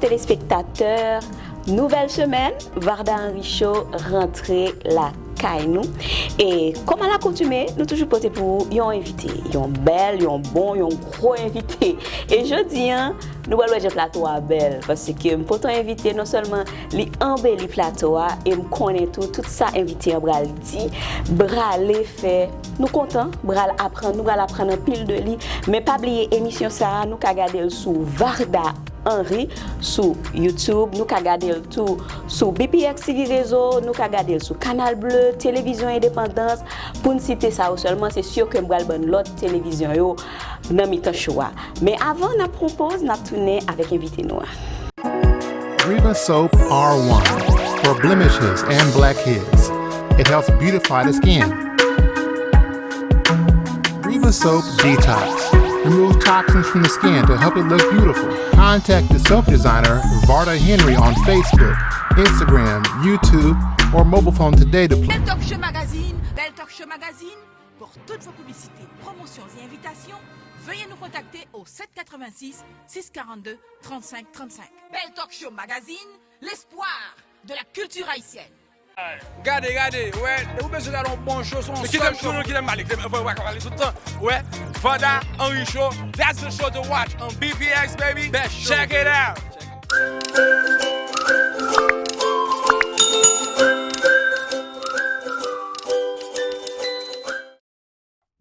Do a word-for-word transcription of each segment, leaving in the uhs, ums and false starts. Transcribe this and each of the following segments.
Telespektatè, nouvèl semèn, Varda Henry Show rantre lakay nou. E kòm alakoutime, nou toujou pote pou ou yon envite, yon bèl, yon bon, yon gwo envite. E jodi a, nou pral wè jan plato a bèl, paske m pote yon envite, non sèlman li anbeli plato a, e m konnen tou, tout sa envite an pral di, prale fè nou kontan, pral aprann, nou pral aprann anpil de li. Men pa bliye emisyon sa a, nou ka gade l sou Varda Henry, sou YouTube, nou ka gade l tou sou B P X T V Rezo, nou ka gade l sou Kanal Bleu, Televizyon Endepandans, pou n site sa yo sèlman, se si ke m pral ban n lòt televizyon yo nan mitan show a. Men avan n ap pran poz, n ap tounen avèk envite nou a. Riva Soap R one for blemishes and blackheads. It helps beautify the skin. Riva Soap Detox removes toxins from the skin to help it look beautiful. Contact the soap designer Varda Henry on Facebook, Instagram, YouTube, or mobile phone today to pl- Bèl Talk Show Magazine, Bèl Talk Show Magazine, pour toutes vos publicités, promotions et invitations, veuillez nous contacter au sept quatre-vingt-six, six quarante-deux, trente-cinq trente-cinq. Bèl Talk Show Magazine, l'espoir de la culture haïtienne. Gade, gade, wè, ou bezwen gade yon bon show, se yon sèl show. Kite m pale, kite m pale tout tan. Wè, Vanda Henry Show, that's the show to watch on B P X, baby. Best show. Check it out.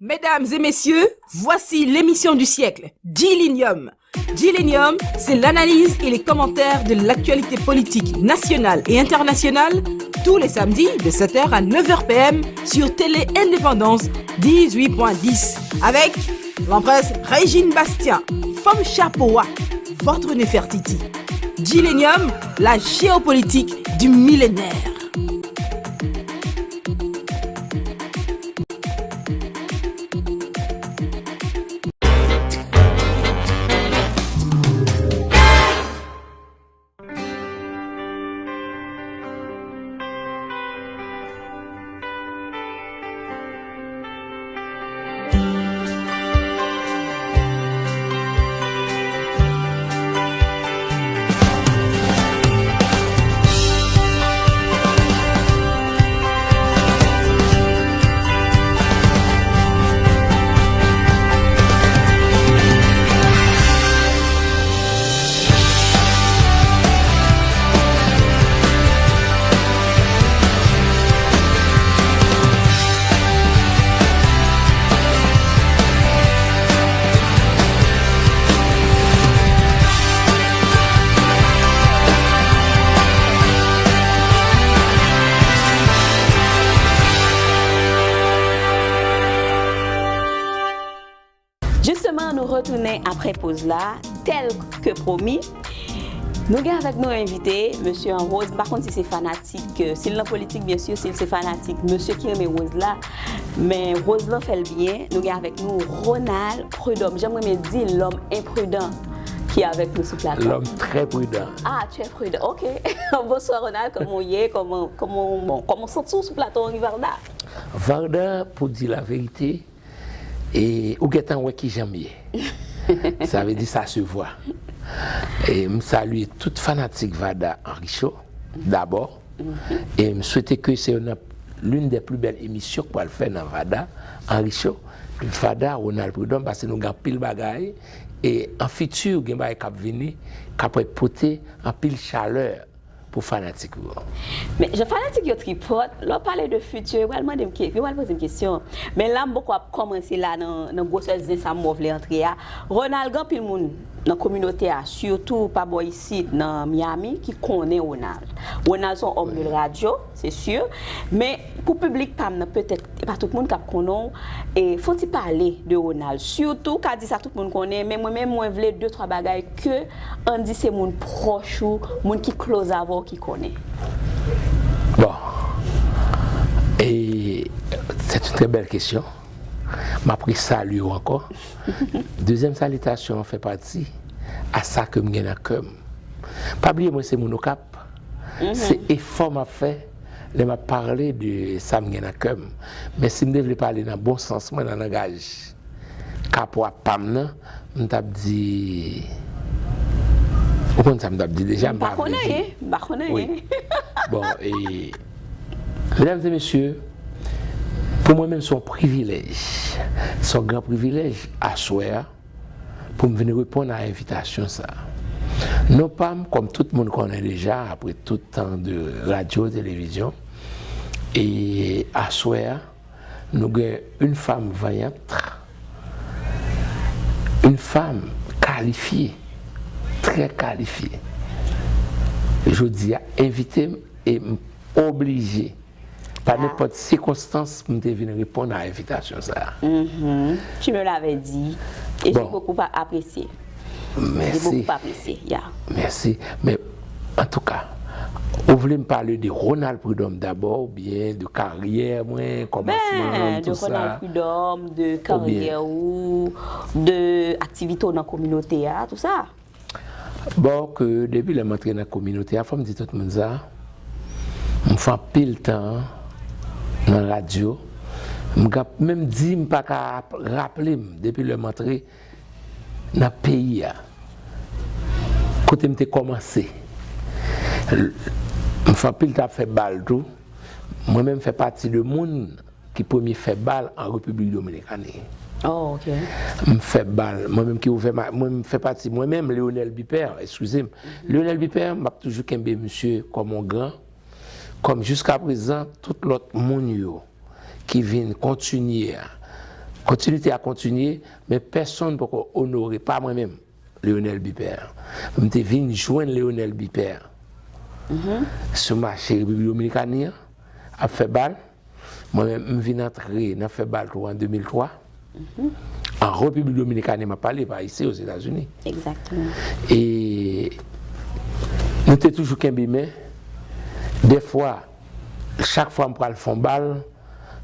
Mesdames et messieurs, voici l'émission du siècle, Dilenium. Dilenium, c'est l'analyse et les commentaires de l'actualité politique nationale et internationale, tous les samedis de sept heures à neuf heures P M sur Télé Indépendance dix-huit point dix, avec l'empresse Régine Bastien, Femme Chapeau, votre Nefertiti. Dilenium, la géopolitique du millénaire. Jisteman, nou retounen apre poz la, tèl ke pwomi. Nou gen avèk nou envite, mesye an woz, m pa konn si se fanatik, euh, si l nan politik, byen si, si l se fanatik mesye ki renmen woz la, men woz lan fè l byen. Nou gen avèk nou Ronald Prud'homme, jan m renmen di, l'homme imprudent, ki avèk nou sou plato. L'homme très prudent. Ah, tu es prudent, ok. Bonswa Ronald, kòman w ye? Kòman, kòman, bon, kòman w santi w sou plato Henri Varda? Varda, pou di laverite, e ou gentan wè kijan m ye. Sa vle di sa se vwa. E m salye tout fanatik Vada Henri Show, dabò. E m swete ke se youn nan, l'une des plus belles émissions k pral fè nan Vada Henri Show. Vada, Ronald Prud'homme, paske nou gen anpil bagay. E an fiti, gen bagay k ap vini, k ap pote anpil chalè pou fanatik ou yo. Men, jan fanatik yo tripòt, lè w pale de fiti, yo pral mande m ke-, yo pral poze m kesyon. Men la, m poko ap kòmanse la nan, nan gwosè zen sa m wè w vle antre a. Ronald, gen anpil moun nan kominote a, sitou pa bò isit, nan Miami, ki konnen Ronald. Ronald se yon òm de radyo, se si. Men, pou piblik pa m nan, petèt, e pa tout moun k ap konnen w, e fò w ti pale de Ronald. Sitou, w ka di sa tout moun konnen, men mwen menm, mwen vle de twa bagay ke Andy se moun pwòch ou, moun ki close avè w ki konnen. Bon, e c'est une très belle question. M ap resalye w ankò. Dezyèm salitasyon an fè pati a sa ke m gen nan kè m. Pa bliye mwen se moun Okap. Se efò m ap fè lè m ap pale de sa m gen nan kè m. Men si m te vle pale nan bon sans mwen, nan langaj kapwa pa m nan, m t ap di Ou konn sa m t ap di deja, m pa vle di. M pa konn anyen, m pa konn anyen. Bon, e, medam e mesye, pou mwen menm, se yon privilèj. Se yon gran privilèj, aswè a, pou m vin reponn a envitasyon sa a. Non pa m, kòm tout moun konnen deja, apre tout tan de radyo, televizyon, e aswè a, nou gen une femme vaillante, une femme qualifiée, très qualifiée. Jodi a, envite m e m oblije, pa nenpòt sikonstans, pou m te vin reponn a envitasyon sa a. Mhm. Tu me l'avais dit. Et j'ai beaucoup apprécié. J'ai beaucoup apprécié, yeah. Mèsi. Men, antouka, ou vle m pale de Ronald Prud'homme dabò, oubyen de karyè mwen, kòmansman, tout sa? Ben, de Ronald Prud'homme, de karyè ou, de aktivite w nan kominote a, tout sa. Bon, ke depi lè m antre nan kominote a, fò m di tout moun sa, m fè anpil tan nan radyo. M ka menm di m pa ka raple m depi lè m antre nan peyi a, kote m te kòmanse. M fè anpil tan ap fè bal tou. Mwen menm fè pati de moun ki premye fè bal an Repiblik Dominikani. Oh, ok. M fè bal, mwen menm ki ouvè, mwen m fè pati, mwen menm, Leonel Biper, eskize m. Leonel Biper, m ap toujou kenbe misye kòm yon gran, kòm jiska prezan, tout lòt moun yo ki vin kontinye a. Kontinite a kontinye, men pèsonn poko onore, pa mwen menm, Leonel Biper. M te vin jwenn Leonel Biper sou mache Repiblik Dominikani an, ap fè bal. Mwen menm, m vin antre nan fè bal tou an de mil twa. An Repiblik Dominikani, m ap pale, pa isi, Ozetazini. Exactement. E nou te toujou kenbe men. Dèfwa, chak fwa m pral fè yon bal,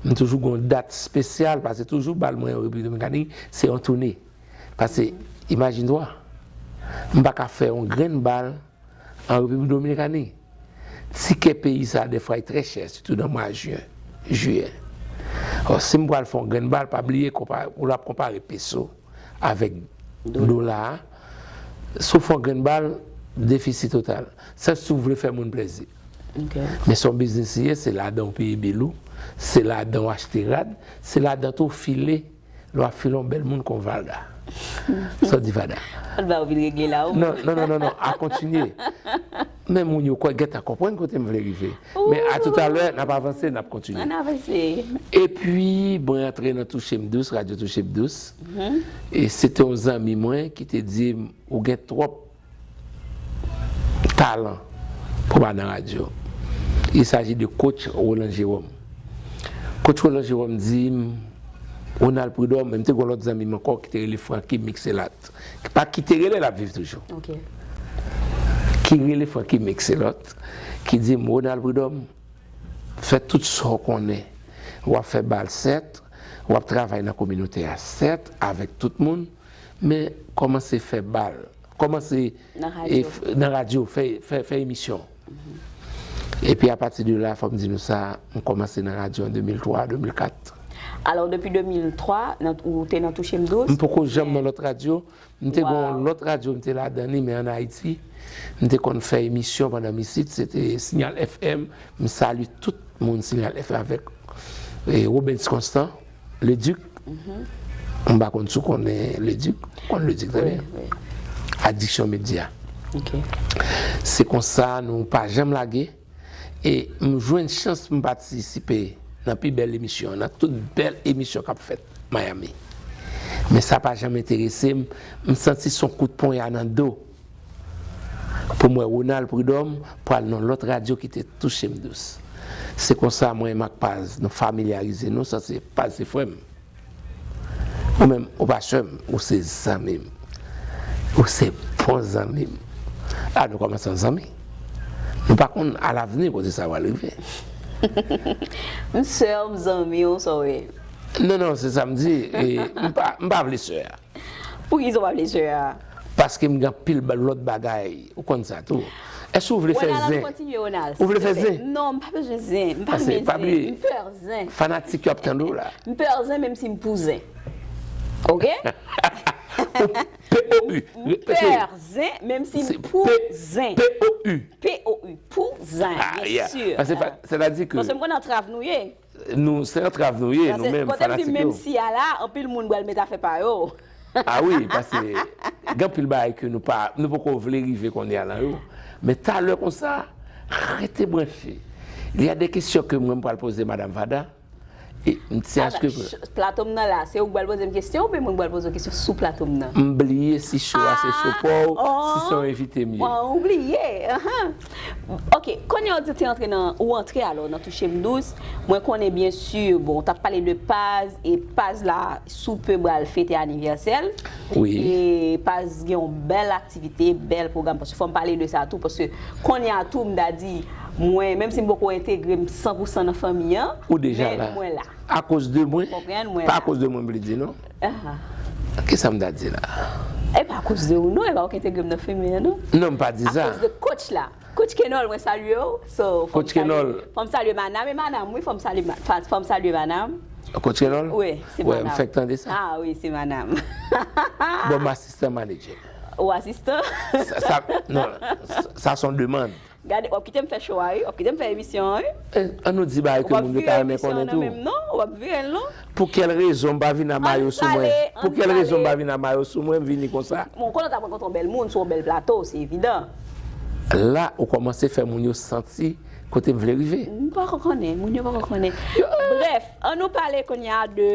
m toujou gen yon dat espesyal, paske toujou bal mwen yo Repiblik Dominikani, se yon toune. Paske, imajine twa, m pa ka fè yon grenn bal an Repiblik Dominikani. Tikè peyi sa a, dèfwa, li trè chè, sitou nan mwa jen, jiyè. Or, si m pral fè yon grenn bal, pa bliye, konpa-, ou l ap konpare peso avèk dola a. Si w fè yon grenn bal, defisi total. Sa si w vle fè moun plezi. Ok. Men se yon biznis li ye, se ladan w peye bil ou, se ladan w achte rad, se ladan tou w file, lè w ap file yon bèl moun kon Valda. Sa w di, Valda? Valda, ou vin regle la, ou? Non, non, non, non, non, a kontinye. Men moun yo kwè gentan konprann kote m vle rive. Men a toutalè, n ap avanse, n ap kontinye. Ann avanse. Epi, mwen antre nan Touche m Dous, Radyo Touche m Dous. E se te yon zanmi mwen ki te di m, ou gen twòp talan pou ba nan radyo. Il s'agit de coach Roland Jérôme. Coach Roland Jérôme di m, Ronald Prud'homme, men m te gen yon lòt zanmi m ankò ki te rele Francky Mixelat. Ki pa ki te rele, l ap viv toujou. Ok. Ki rele Francky Mixelat, ki di m, Ronald Prud'homme, fè tout sa w konnen. W ap fè bal, sèt, w ap travay nan kominote a, sèt, avèk tout moun, men kòmanse fè bal. Kòmanse, e, f-, nan radyo, fè, fè, fè emisyon. Epi apati de la, fò m di nou sa, m kòmanse nan radyo an de mil twa, de mil kat. Alò, depi de mil twa, nan, ou te nan Touche m Dous? M poko janm nan lòt radyo. M te gen yon lòt radyo, m te ladan li, men ann Ayiti. M te konn fè emisyon pandan m isit, se te Signal F M. M salye tout moun Signal F M avèk, e, Robens Constant, Leduc. M pa konn si w konnen Leduc. Ou konn Leduc trè byen. Wi, wi. Addiction Media. Ok. Se konsa nou pa janm lage. E m jwenn chans pou m patisipe nan pi bèl emisyon, nan tout bèl emisyon k ap fèt Miami. Men sa pa janm enterese m. M santi se yon kout ponya nan do pou m wè Ronald Prud'homme pral nan lòt radyo ki te Touche m Dous. Se konsa mwen menm ak Paz, nou familyarize nou, sa se Paz se frè m. Ou menm, ou pa sè m, ou se zanmi m. Ou se bon zanmi m. A, nou kòmanse an zanmi. Nou pa konn alavni kote sa pral rive. M sè w, m zanmi w, sa w ye? Non, non, se sa m di. E, m pa, m pa vle sè a. Poukisa w pa vle sè a? Paske m gen anpil ba-, lòt bagay. Ou konn sa tou. Èske w vle fè zen? Ronald, ap kontinye, Ronald. Ou vle fè zen? Non, m pa bezwen zen. M pa renmen zen. Pase, pa bliye. M pè zen. Fanatik yo ap tande w la. M pè zen, menm si m pou zen. Ok? P O U. M pè zen, menm si m pou zen. P O U. P O U, pou zen, byen si. Paske, sètadi ke. Paske m konn antrav nou ye. Nou, se antrav nou ye, nou menm, fanatik yo. Kote m di menm si a la, anpil moun pral met afè pa yo. Ah wi, paske gen anpil bagay ke nou pa, nou poko vle rive kounye a nan yo. Men talè konsa, rete branche. Il y a des questions ke mwen m pral poze Madam Vada. E, m ti aske. Plato m nan la, se ou k pral poze m kesyon oubyen mwen k pral poze w kesyon sou plato m nan? M bliye si cho a se cho pa w, si se yon envite m ye. Ou bliye, ahan. Ok, kounye a ou di w te antre nan, ou antre alò nan Touche m Dous. Mwen konnen byen si, bon, w t ap pale de Paz, e Paz la sou pe pral fete anivèsè l. Wi. E Paz gen yon bèl aktivite, bèl pwogram, paske fò m pale de sa tou, paske kounye a tou, m ta di, mwen, menm si m poko entegre m san pou san nan fanmi an, men mwen la. Akoz de mwen? Konprann, mwen la. Pa akoz de mwen, m vle di, non? Kisa m ta di la? E pa akoz de ou, non, e pa ou ki entegre m nan fanmi an, non. Non, m pa di sa. Akoz de coach la. Coach Kenol, mwen salye w. So, fò m salye, fò m salye Manam e Manam, wi, fò m salye, fò m salye Manam. Coach Kenol? Wi, se Manam. Wè, m fèk tande sa. Ah wi, se Manam. Bon, m asistan manager. Ou asistan? Sa, sa, non, sa, sa se yon demann. Gade, w ap kite m fè show a, wi. W ap kite m fè emisyon an, wi. Ann nou di bagay ke moun yo ta renmen konnen tou. Ou p ap vire emisyon an nan menm, non. Pou kèl rezon m pa vin a mayo sou mwen? Pou kèl rezon m pa vin a mayo sou mwen, m vini konsa? Bon, konnen w t ap rankontre yon bèl moun sou yon bèl plato, se evidan. La, ou kòmanse fè moun yo santi kote m vle rive. M poko konnen, moun yo poko konnen. Brèf, ann nou pale kounye a de,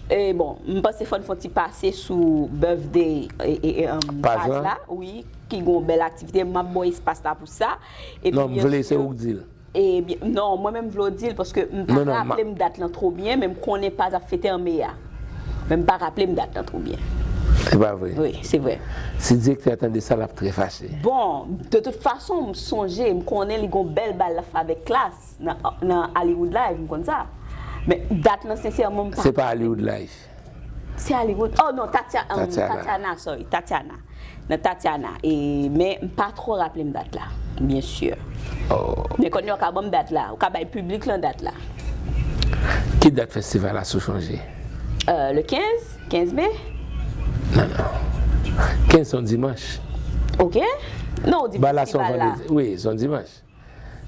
e, bon, m panse fò n fè yon ti pase sou birthday, e, e, e, um, Paz la, wi, ki gon bèl aktivite, m ap ba w espas la pou sa. Non, m vle se ou k di l. Ebyen, non, mwen menm m vle w di l, paske m pa raple m dat lan twò byen, men m konnen Paz ap fete an me a. Men m pa raple m dat lan twò byen. Se pa vre? Wi, se vre. Si direktè a tande sa, l ap trè fache. Bon, de tout fason, m sonje, m konnen li gon bèl bal l ap fè avèk Klass nan, nan Hollywood Live, m konn sa. Men dat lan, sensèman, m pa. Se pa Hollywood Live. Se Hollywood. Oh non, Tatiana, um, Tatiana. Tatiana, sorry, Tatiana. Nan Tatiana. E, men m pa twò raple m dat la, byen si. Oh. Men kounye a w ka ban m dat la, ou ka bay piblik lan dat la. Ki dat festival la, si w sonje? Euh, le kenz, kenz me. Non, non. Kenz se yon dimanch. Ok. Non, ou di festival la. Wi, se yon dimanch.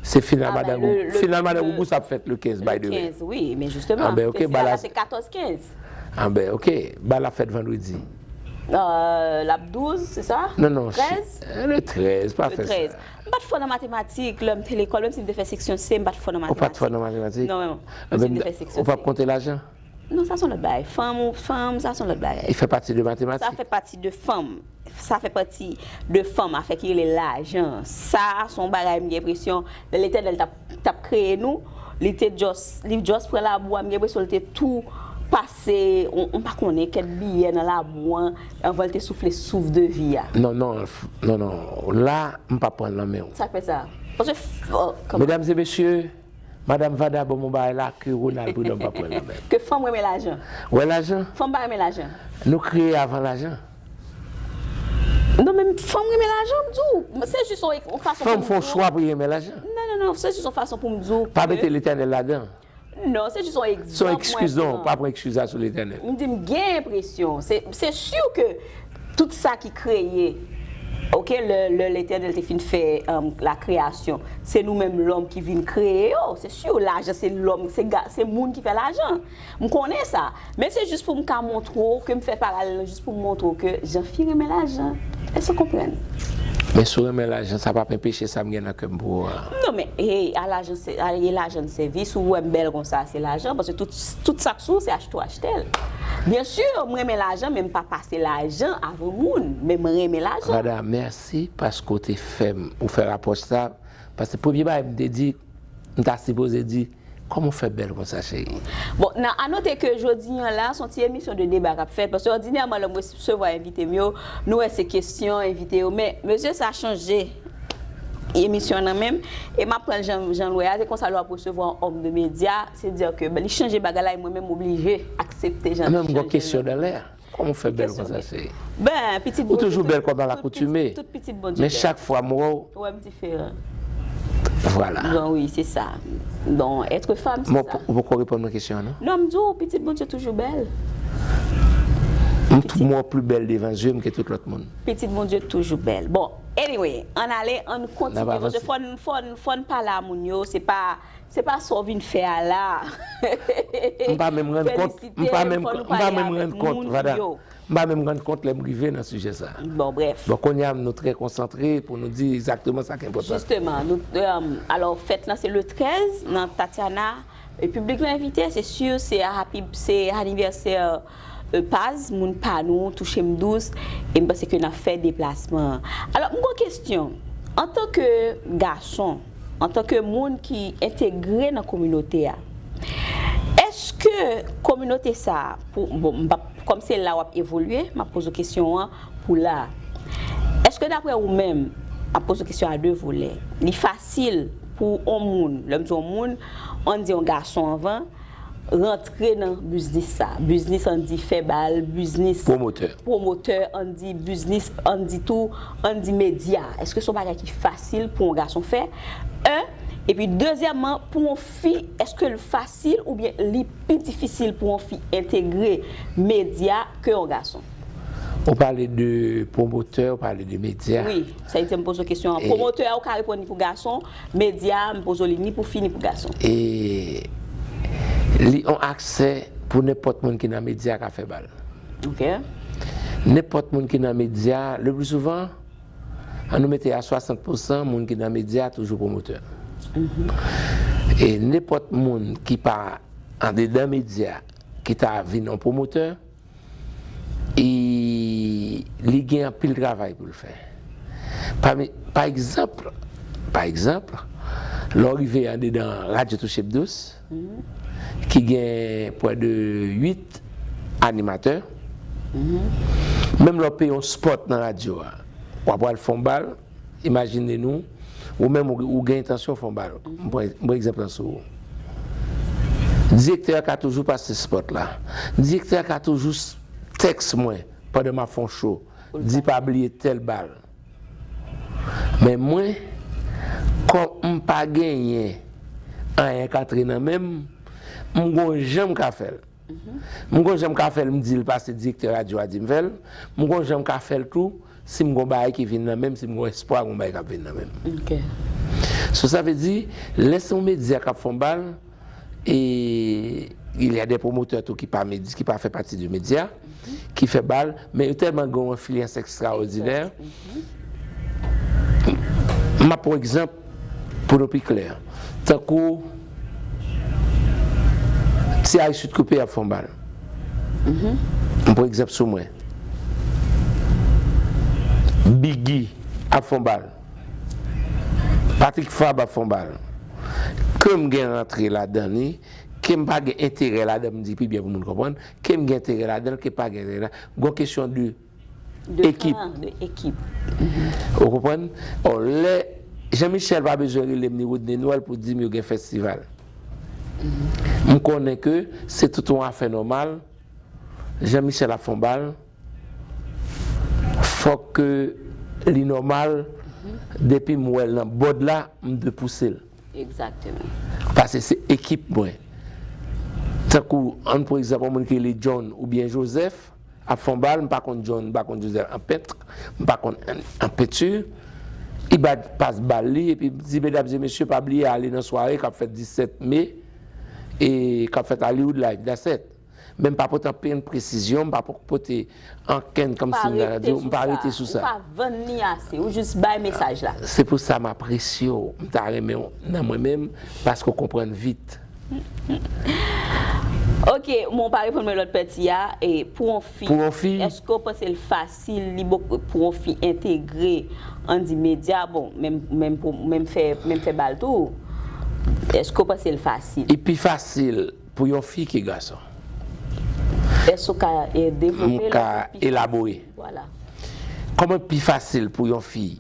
Se final Madan Gougous. Final Madan Gougous ap fèt le kenz, by the way. Le kenz, wi, men jisteman. Anben, ok, festival la se katòz kenz. Anben, ok, bal ap fèt vandredi. Euh, l ap douz, se sa? Non, non, trèz? Le trèz, pa fè sa. M pa t fò nan matematik, lè m te lekòl, menm si m te fè seksyon C, m pa t fò nan matematik. Ou pa t fò nan matematik? Non, non, menm si m te fè seksyon C. Ou p ap konte lajan? Non, sa se yon lòt bagay. Fanm ou fanm, sa se yon lòt bagay. Li fè pati de matematik? Sa fè pati de fanm. Sa fè pati de fanm, afè ki rele lajan. Sa se yon bagay m gen enpresyon, lè Letènèl t ap, t ap kreye nou, li te just, li just pran labou a, m gen enpresyon li te tou pase, on, on pa konnen, kèk biyè nan labou an, anvan l te soufle souf de vi a. Non, non, non, non. La, m p ap pran l nan men w. Sa k fè sa? Paske, oh, kòman? Medam e mesye, Madan Vada ban m yon bagay la ke Ronald Prud'homme pa pran nan men l. Ke fanm renmen lajan. Wè lajan? Fanm pa renmen lajan. Nou kreye avan lajan. Non, men fanm renmen lajan, m di w. Se jis yon, yon fason pou m di w. Fanm fè yon chwa pou l renmen lajan. Non, non, non, se jis yon fason pou m di w. Pa mete Letènèl ladan. Non, se jis yon egzanp mwen pran. Se yon eskiz, non, pa pran eskiz la sou Letènèl. M di m gen enpresyon. Se, se si ke tout sa ki kreye, ok, lè, lè Letènèl te fin fè, um, la kreyasyon, se nou menm lòm ki vin kreye yo. Se si lajan, se lòm, se ga-, se moun ki fè lajan. M konnen sa. Men se jis pou m ka montre w, ke m fè paralèl lan, jis pou m montre w ke Jean Phi renmen lajan. Èske w konprann? Men si w renmen lajan, sa p ap enpeche sa m gen nan kè m pou ou a. Non, men, hey, a lajan, se, a, e lajan n sèvi. Si w wè m bèl konsa, se lajan. Paske tout, tout sa k sou ou, se achte w achte l. Byen si, m renmen lajan, men m pa pase lajan avan moun. Men m renmen lajan. Vada, mèsi paske w te fè m, ou fè rapwòch sa. Paske premye bagay m te di, m ta sipoze di, kòman w fè bèl konsa, cheri? Bon, nan, anote ke jodi an la, se yon ti emisyon de deba k ap fèt, paske òdinèman, lè m resevwa envite m yo, nou wè se kesyon envite yo, men mesye sa chanje emisyon nan menm, e m ap pran l jan, jan l wè a, se konsa lè w ap resevwa yon òm de medya, se di ke, ben, li chanje bagay la, e mwen menm m oblije aksepte jan li chanje l. Menm gon kesyon dan lè a. Kòman w fè bèl konsa, cheri? Ben, pitit Bondye. Ou toujou bèl kòm alakoutime. Tout pitit Bondye bèl. Men chak fwa m wè w, ou wè m diferan. Vwala. Bon, wi, se sa. Bon, être femme, se sa. Ou poko reponn mwen kesyon an, non? Non, m di w, pitit Bondye toujou bèl. M M tou mwen pli bèl devan zye m ke tout lòt moun. Pitit Bondye toujou bèl. Bon, anyway, ann ale, ann kontinye, paske fò n, fò n, fò n pale a moun yo, se pa, se pa sa w vin fè a la. M pa menm rann kont, m pa menm, m pa menm rann kont, Vada. M pa menm rann kont lè m rive nan sijè sa. Bon, brèf. Bon, kounye a, nou trè konsantre pou nou di egzakteman sa k enpòtan. Jisteman, nou, euh, alò, fèt lan se le trèz nan Tatiana. E piblik lan envite, se si, se a happy, se anivèsè, euh, Paz, moun pa nou, Touche m dous, e m panse ke n ap fè deplasman an. Alò, m gon kesyon. Antanke gason, antanke moun ki entegre nan kominote a, èske kominote sa a, pou, bon, m p ap, kòm se la w ap evolye, m ap poze w kesyon an pou la. Èske daprè ou menm, m ap poze w kesyon a de volè, li fasil pou on moun, lè m di on moun, ann di on gason anvan, rantre nan biznis sa? Biznis ann di fè bal, biznis pwomotè. Pwomotè, ann di biznis, ann di tou, ann di medya. Èske se yon bagay ki fasil pou yon gason fè? Un. Epi dezyèmman, pou yon fi, èske l fasil oubyen li pi difisil pou yon fi entegre medya ke yon gason? Ou pale de pwomotè, ou pale de medya. Wi, sa vle di m poze w kesyon an. E pwomotè a, ou ka reponn li pou gason, medya a, m poze w li ni pou fi ni pou gason. E li yon aksè pou nenpòt moun ki nan medya ka fè bal. Ok. Nenpòt moun ki nan medya, le pli souvan, ann nou mete a swasant pousan, moun ki nan medya toujou pwomotè. Mhm. E nenpòt moun ki pa andedan medya, ki ta vin yon pwomotè, e li gen anpil travay pou l fè. Pa, pa egzanp, pa egzanp, lè w rive andedan Radyo Touche m dous, ki gen prè de uit animatè, menm lè w peye yon spòt nan radyo a, w ap al fè yon bal, imajine nou, ou menm ou, ou gen entansyon fè yon bal. M pran, m pran egzanp lan sou ou. Direktè a ka toujou pase spòt la. Direktè a ka toujou s-, tèks mwen pandan m ap fè yon cho, di pa bliye tèl bal. Men mwen, kòm m pa genyen anyen k antre nan men m, m gon jan m ka fè l. M gon jan m ka fè l, m di l pase direktè radyo a di m fè l. M gon jan m ka fè l tou, si m gon bagay ki vin nan men m, si m gon espwa gon bagay k ap vin nan men m. Ok. So, sa vle di, lè se yon medya k ap fè yon bal, e il y a des promoteurs tou ki pa medya, ki pa fè pati de medya, ki fè bal, men yo tèlman gen yon enfliyans ekstraòdinè. M ap pran egzanp pou nou pi klè. Tankou Ti Aristide Coupé ap fè yon bal. M pran egzanp sou mwen. Biggy ap fè yon bal. Patrick Fabre ap fè yon bal. Ke m gen rantre ladan li, ke m pa gen enterè ladan, m di pi byen pou moun konprann, ke m gen enterè ladan l, ke pa gen enterè ladan l. Gon kesyon de ekip. De ekip. Ou konprann? Ò, lè Jean Michel pa bezwen rele m ni Rodney Noël pou di m yo gen festival. M konnen ke se tout yon afè nòmal. Jean Michel ap fè yon bal. Fòk ke li nòmal. Depi m wè l nan bòd la, m dwe pouse l. Egzakteman. Paske se ekip mwen. Tankou, ann pran egzanp, yon moun ki rele John oubyen Joseph ap fè yon bal, m pa konn John, m pa konn Joseph an pent, m pa konn an, an penti. Li ba pas bal li, epi m di, medam e mesye, pa bliye ale nan sware k ap fèt disèt me, e k ap fèt Hollywood Live, that's it. Men m pa pote anpil presizyon, m pa pote ankenn kòmsi m nan radyo, m pa rete sou sa. Ou pa vann li ase, ou jis bay mesaj la. Se pou sa m apresye w, m ta renmen w nan mwen menm, paske w konprann vit. Ok, bon, w pa reponn mwen lòt pati a, e pou yon fi, pou yon fi, èske w panse l fasil, li bon, pou yon fi entegre, ann di medya, bon, menm, menm pou, menm fè, menm fè bal tou, èske w panse l fasil? Li pi fasil pou yon fi ki gason. Èske w ka, e, devlope l? M ka elabore. Vwala. Kòman pi fasil pou yon fi,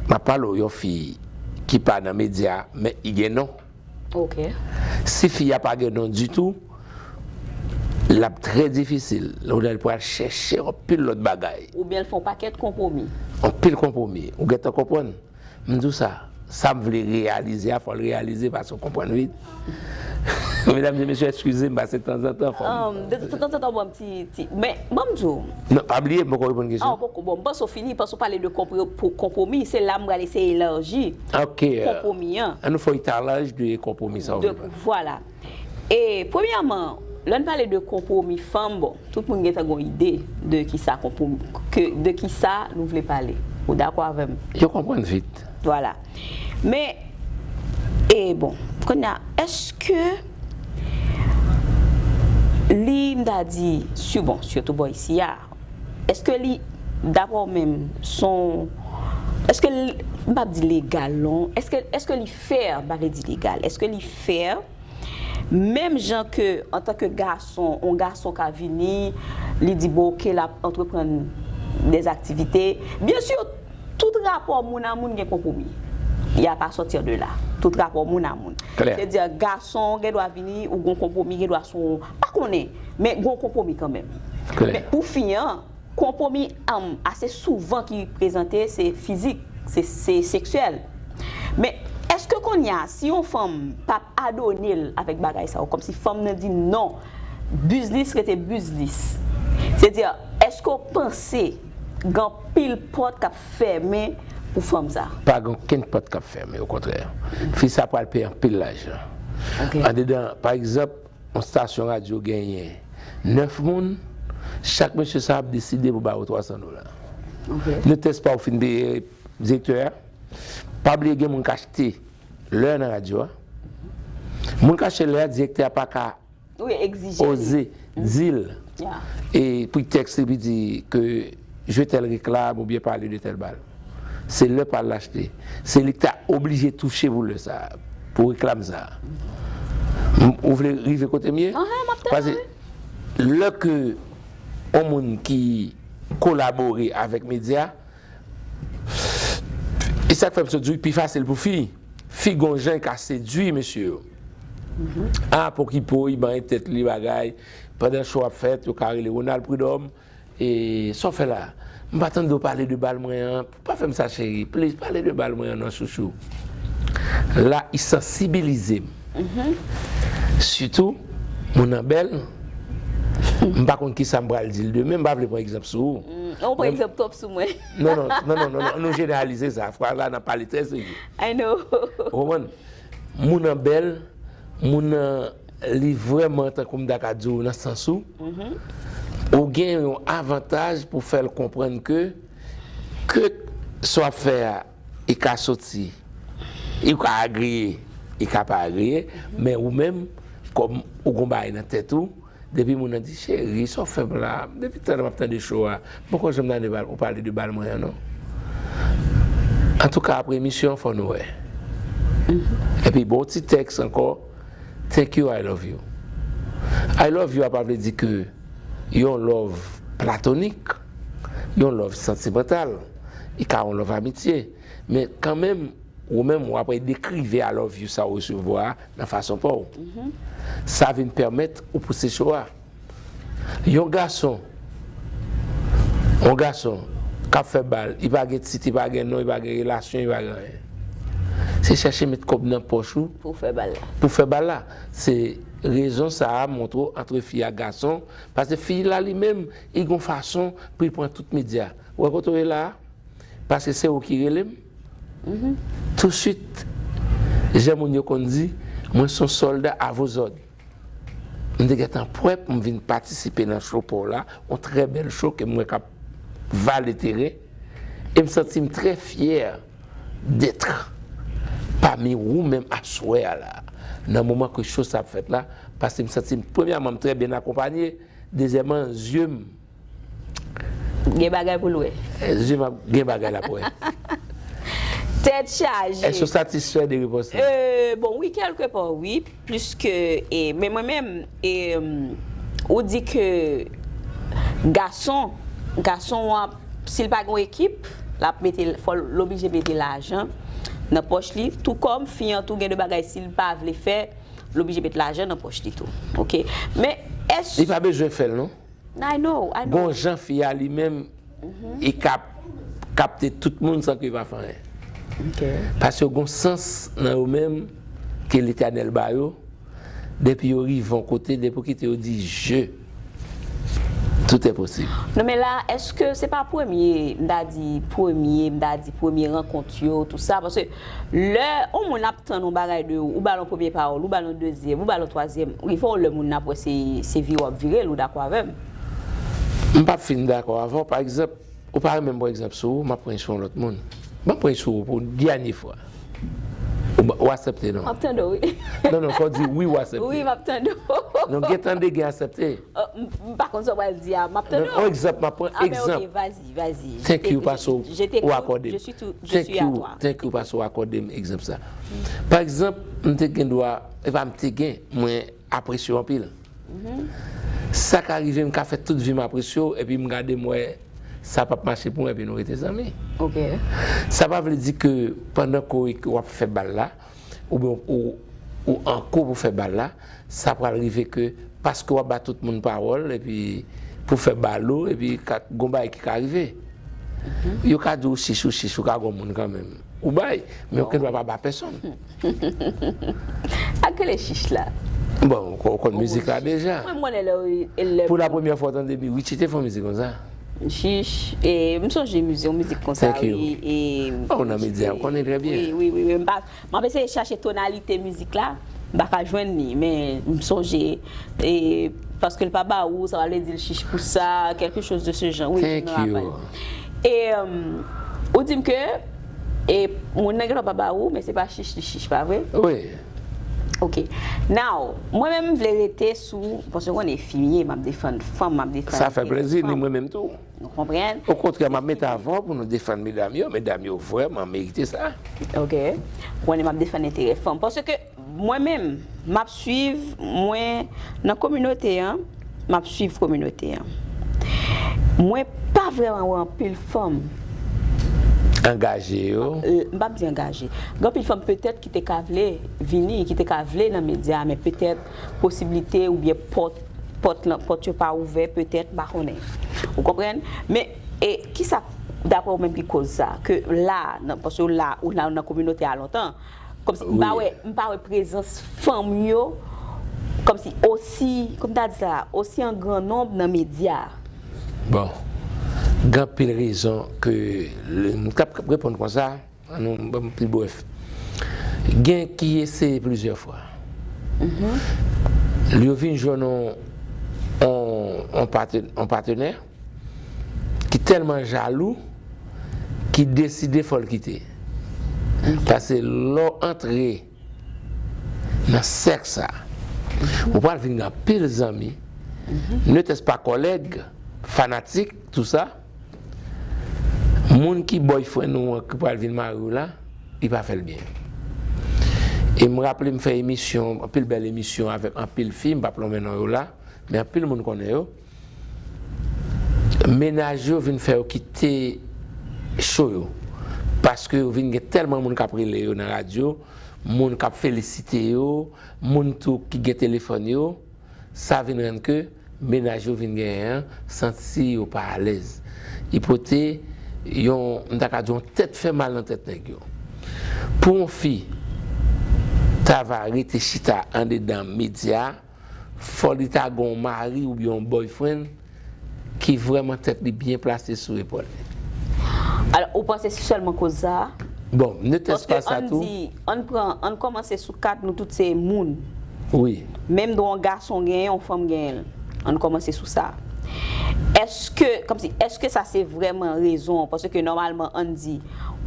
m ap pale w yon fi ki pa nan medya, men li gen non. Ok. Si fi a pa gen non ditou, l ap trè difisil. Lè w pral chèche anpil lòt bagay. Oubyen l fè yon pakèt konpwomi. Anpil konpwomi. Ou gentan konprann? M di w sa, sa m vle reyalize a, fò l reyalize paske w konprann vit. Medam e mesye, eskize m, pase tanzantan fò m. Um, de tanzantan, bon, ti, ti, men, bon, m di w. Non, pa bliye, m poko reponn Ah, kesyon. poko, bon, m panse w fini, panse w pale de konpre- pou- konpwomi, se la m pral eseye elaji Ok. euh, konpwomi an. An nou fè etalaj de konpwomi sa ou De, vle pale. Vwala. E, premyèman, lè n pale de konpwomi fanm, bon, tout moun gentan gon ide de ki sa konpwomi, ke, de ki sa nou vle pale. Ou dakò avè m? Yo konprann vit. Vwala. Men, e bon, kounye a, èske li, m ta di, si, bon, sitou bò isi a, èske li, dapre w menm, son, èske li, m p ap di legal non, èske, èske li fè, m pa vle di legal, èske li fè, menm jan ke, antanke gason, yon gason ka vini, li di, bon, oke, l ap antreprann dèzaktivite. Byen si, tout rapò moun a moun gen konpwomi. Y a pa sòti de la. Tout rapò moun a moun. Klè. Se di, gason gen dwa vini, ou gon konpwomi, gen dwa sou, pa konnen, men gon konpwomi kanmenm. Klè. Men pou fi an, konpwomi um, ase souvan ki prezante, se fizik, se se seksyèl. Men, èske kounye a, si yon fanm p ap adone l avèk bagay sa yo, kòmsi fanm nan di non, biznis rete biznis. Se di, èske w panse gen anpil pòt k ap fèmen pou fanm sa? Pa gen okenn pòt k ap fèmen, okontrè. Fi sa pral peye anpil lajan. Ok. Andedan, pa egzanp, yon stasyon radyo genyen nèf moun, chak mesye sa ap deside pou ba yo twa san dola. Ok. Nou tès pa ou fin peye direktè a, pa bliye gen moun k achte lè nan radyo a. Moun k achte lè a, direktè a pa ka Wi, egzije. Oze di l. Ya. E pretèks li pou di ke je tèl reklam oubyen pale de tèl bal. Se lè pa l achte. Se li ki ta oblije touche pou lè sa, pou reklam sa. M- Ou vle rive kote m ye? Ahan, m ap tande, Paske lè ke yon moun ki kolabore avèk medya, e sa k fè m sot di w, pi fasil pou fi. Fi gon jan ka sedui mesye yo. A, pokipo, li bay tèt li bagay. Pandan show ap fèt, yo ka rele Ronald Prud'homme. E sa w fè la? M pa tande w pale de bal mwen an. Pa fè m sa, cheri. Please, pale de bal mwen an, non, chouchou. La, li sansibilize m. Sitou, moun nan bèl. M pa konn ki sa m pral di l demen. M pa vle pran egzanp sou ou. Non, pran egzanp twòp sou mwen. Non, non, non, non, non, non. Nou jeneralize sa. Fraz la, n ap pale trè serye. I know. Ou konprann? Moun nan bèl, moun nan, li vrèman, tankou m ta ka di w, nan sans ou, ou gen yon avantaj pou fè l konprann ke, ke sa w ap fè a, li ka soti, li ka agreye, li ka pa agreye, men ou menm, kòm ou gon bagay nan tèt ou, depi moun nan di, cheri, sa w fè m la? Depi talè m ap tande show a, m poko janm tande ou pale de bal mwen an, non. Antouka, apre emisyon an, fò nou wè. Epi, bon, ti tèks ankò, thank you, I love you. I love you a pa vle di ke yon love platonik, yon love santimantal, li ka yon love amitye. Men kanmenm, ou menm, w ap dekrive I love you sa w resevwa a nan fason pa w. Sa vin pèmèt ou pouse show a. Yon gason, yon gason k ap fè bal, li pa gen tit, li pa gen non, li pa gen relasyon, li pa gen anyen. Se chèche met kòb nan pòch ou Pou fè bal la. Pou fè bal la. Se rezon sa a montre w antre fi ak gason, paske fi la li menm, li gon fason pou li pran tout medya. Ou wè kote w ye la a? Paske se ou ki rele m. Touswit, jan moun yo konn di, mwen se yon sòlda a vos òd. M te gentan prè pou m vin patisipe nan show pa w la, yon trè bèl show ke m wè k ap vale teren. E m santi m trè fyè d'être pami ou menm aswè a la, nan moman ke show sa ap fèt la, paske m santi m, premyèman, m trè byen akonpanye, dezyèmman, zye m Gen bagay pou l wè. Zye m ap gen bagay l ap wè. Tèt chaje. Èske w satisfè de repons la? Euh, bon, wi, kèlke pa, wi. Pliske, e, men mwen menm, e, ou di ke gason, gason an, si l pa gen ekip, l ap mete, fò l oblije mete lajan nan pòch li. Tou kòm fi an tou gen de bagay, si l pa vle fè, l oblije mete lajan nan pòch li tou. Oke. Men, èske Li pa bezwen fè l, non. I know, I know. Gon jan fi a li menm, li ka kapte tout moun san ke li pa fè anyen. Oke. Paske gon sans nan yo menm ke Letènèl ba yo, Depi yo rive yon kote, depi w kite yo di je, tout est possible. Non, men la, èske se pa premye, m ta di premye, m ta di premye rankont yo, tou sa? Paske lè yon moun ap tann yon bagay de ou, ou ba l yon premye pawòl, ou ba l yon dezyèm, ou ba l yon twazyèm, rive yon lè moun nan ap wè se, se vire w ap vire l, ou dakò avè m? M p ap fin dakò avè w. Pa egzanp, ou pa renmen m pran egzanp sou ou, m ap pran sou yon lòt moun. Ban m pran sou ou pou dènye fwa. Ou, ou aksepte non? M ap tande w, wi. Non, non, fò w di wi, ou aksepte. Wi, m ap tande w. Non, gen tande, gen aksepte. M pa konn sa w pral di a, m ap tande w. Yon egzanp, m ap pran egzanp. Ah, ben, ok, vas-y, vas-y. Thank you, paske ou akòde m. Thank you, paske ou akòde m egzanp sa. Pa egzanp, m te gen dwa, e pa m te gen, mwen apresye w anpil. Sa ka rive m ka fè tout vi m apresye w, epi m gade m wè sa p ap mache pou mwen, epi nou rete zanmi. Sa pa vle di ke pandan ke w ap fè bal la, oubyen ou, ou an kou pou fè bal la, sa pral rive ke paske w ap ba tout moun pawòl, epi pou fè bal ou, epi ka, gon bagay ki ka rive. Yo ka di w chich, ou chich, ou ka gon moun kanmenm. Ou bay, men ou gen dwa pa ba pèsonn. Ak rele chich la. Bon, ou konn mizik la deja. Mwen, mwen, lè, lè. Pou la premyè fwa w tande Richie te fè yon mizik konsa? Chich, e, m sonje mizik, yon mizik konsa, wi. Oh, nan medya, ou konnen trè byen. Wi, wi, wi, wi. M pa, m ap eseye chache tonalite mizik la. M pa ka jwenn li, men m sonje, e, paske l pa ba ou, sa vle di l chich pou sa, quelque chose de ce genre. Wi, je me rappelle. E, ou di m ke, e, moun nan gen dwa pa ba ou, men se pa chich li chich, pa vre? Wi. Ok. Now, mwen menm m vle rete sou, paske w konnen fi m ye, m ap defann fanm, m ap defann. Sa fè plezi, ni mwen menm tou. Ou konprann? Okontrè, m ap mete avan pou nou defann medam yo. Medam yo vrèman merite sa. Ok. Ou konnen m ap defann enterè fanm. Paske mwen menm, m ap swiv, mwen, nan kominote an, m ap swiv kominote an. Mwen pa vrèman wè anpil fanm. Angaje yo. M p ap di angaje. Gen anpil fanm petèt ki te ka vle vini, ki te ka vle nan medya, men petèt posiblite oubyen pòt, pòt lan, pòt yo pa ouvè, petèt, m pa konnen. Ou konprann? Men, e, kisa, daprè w menm, ki koz sa? Ke la, nan, paske w la, ou la nan kominote a lontan, kòmsi, m pa wè, m pa wè prezans fanm yo, kòmsi osi, kòman m ta di sa, osi an gran nonb nan medya. Bon, gen anpil rezon ke, m t ap reponn konsa, ann nou ban m pi brèf. Gen ki eseye plizyè fwa. Yo vin jwenn yon, yon, yon patenè ki tèlman jalou, ki deside fò l kite. Paske lè w antre nan sèk sa, ou pral vin gen anpil zanmi, ne serait-ce pas kòlèg, fanatik, tou sa. Moun ki boyfriend ou an ki pral vin mari w la, li pa fè l byen. E m raple m fè emisyon, anpil bèl emisyon avèk anpil fi, m p ap lonmen non yo la, men anpil moun konnen yo. Mennaj yo vin fè yo kite cho yo. Paske yo vin gen tèlman moun k ap rele yo nan radyo, moun k ap felisite yo, moun tou ki gen telefòn yo, sa vin rann ke mennaj yo vin genyen an santi yo pa alèz. Li pote yon, m ta ka di, yon tèt fè mal nan tèt nèg yo. Pou yon fi ta va rete chita andedan medya, fò li ta gen yon mari oubyen yon boyfriend ki vrèman tèt li byen plase sou epòl li. Alò, ou panse se sèlman koz sa a? Bon, ne serait-ce pas sa tou. Paske ann di, ann pran, ann kòmanse sou kat, nou tout se moun. Wi. Menm dwa yon gason genyen, yon fanm genyen l. Ann kòmanse sou sa. Èske, kòmsi, èske sa se vrèman rezon an? Paske nòmalman, ann di,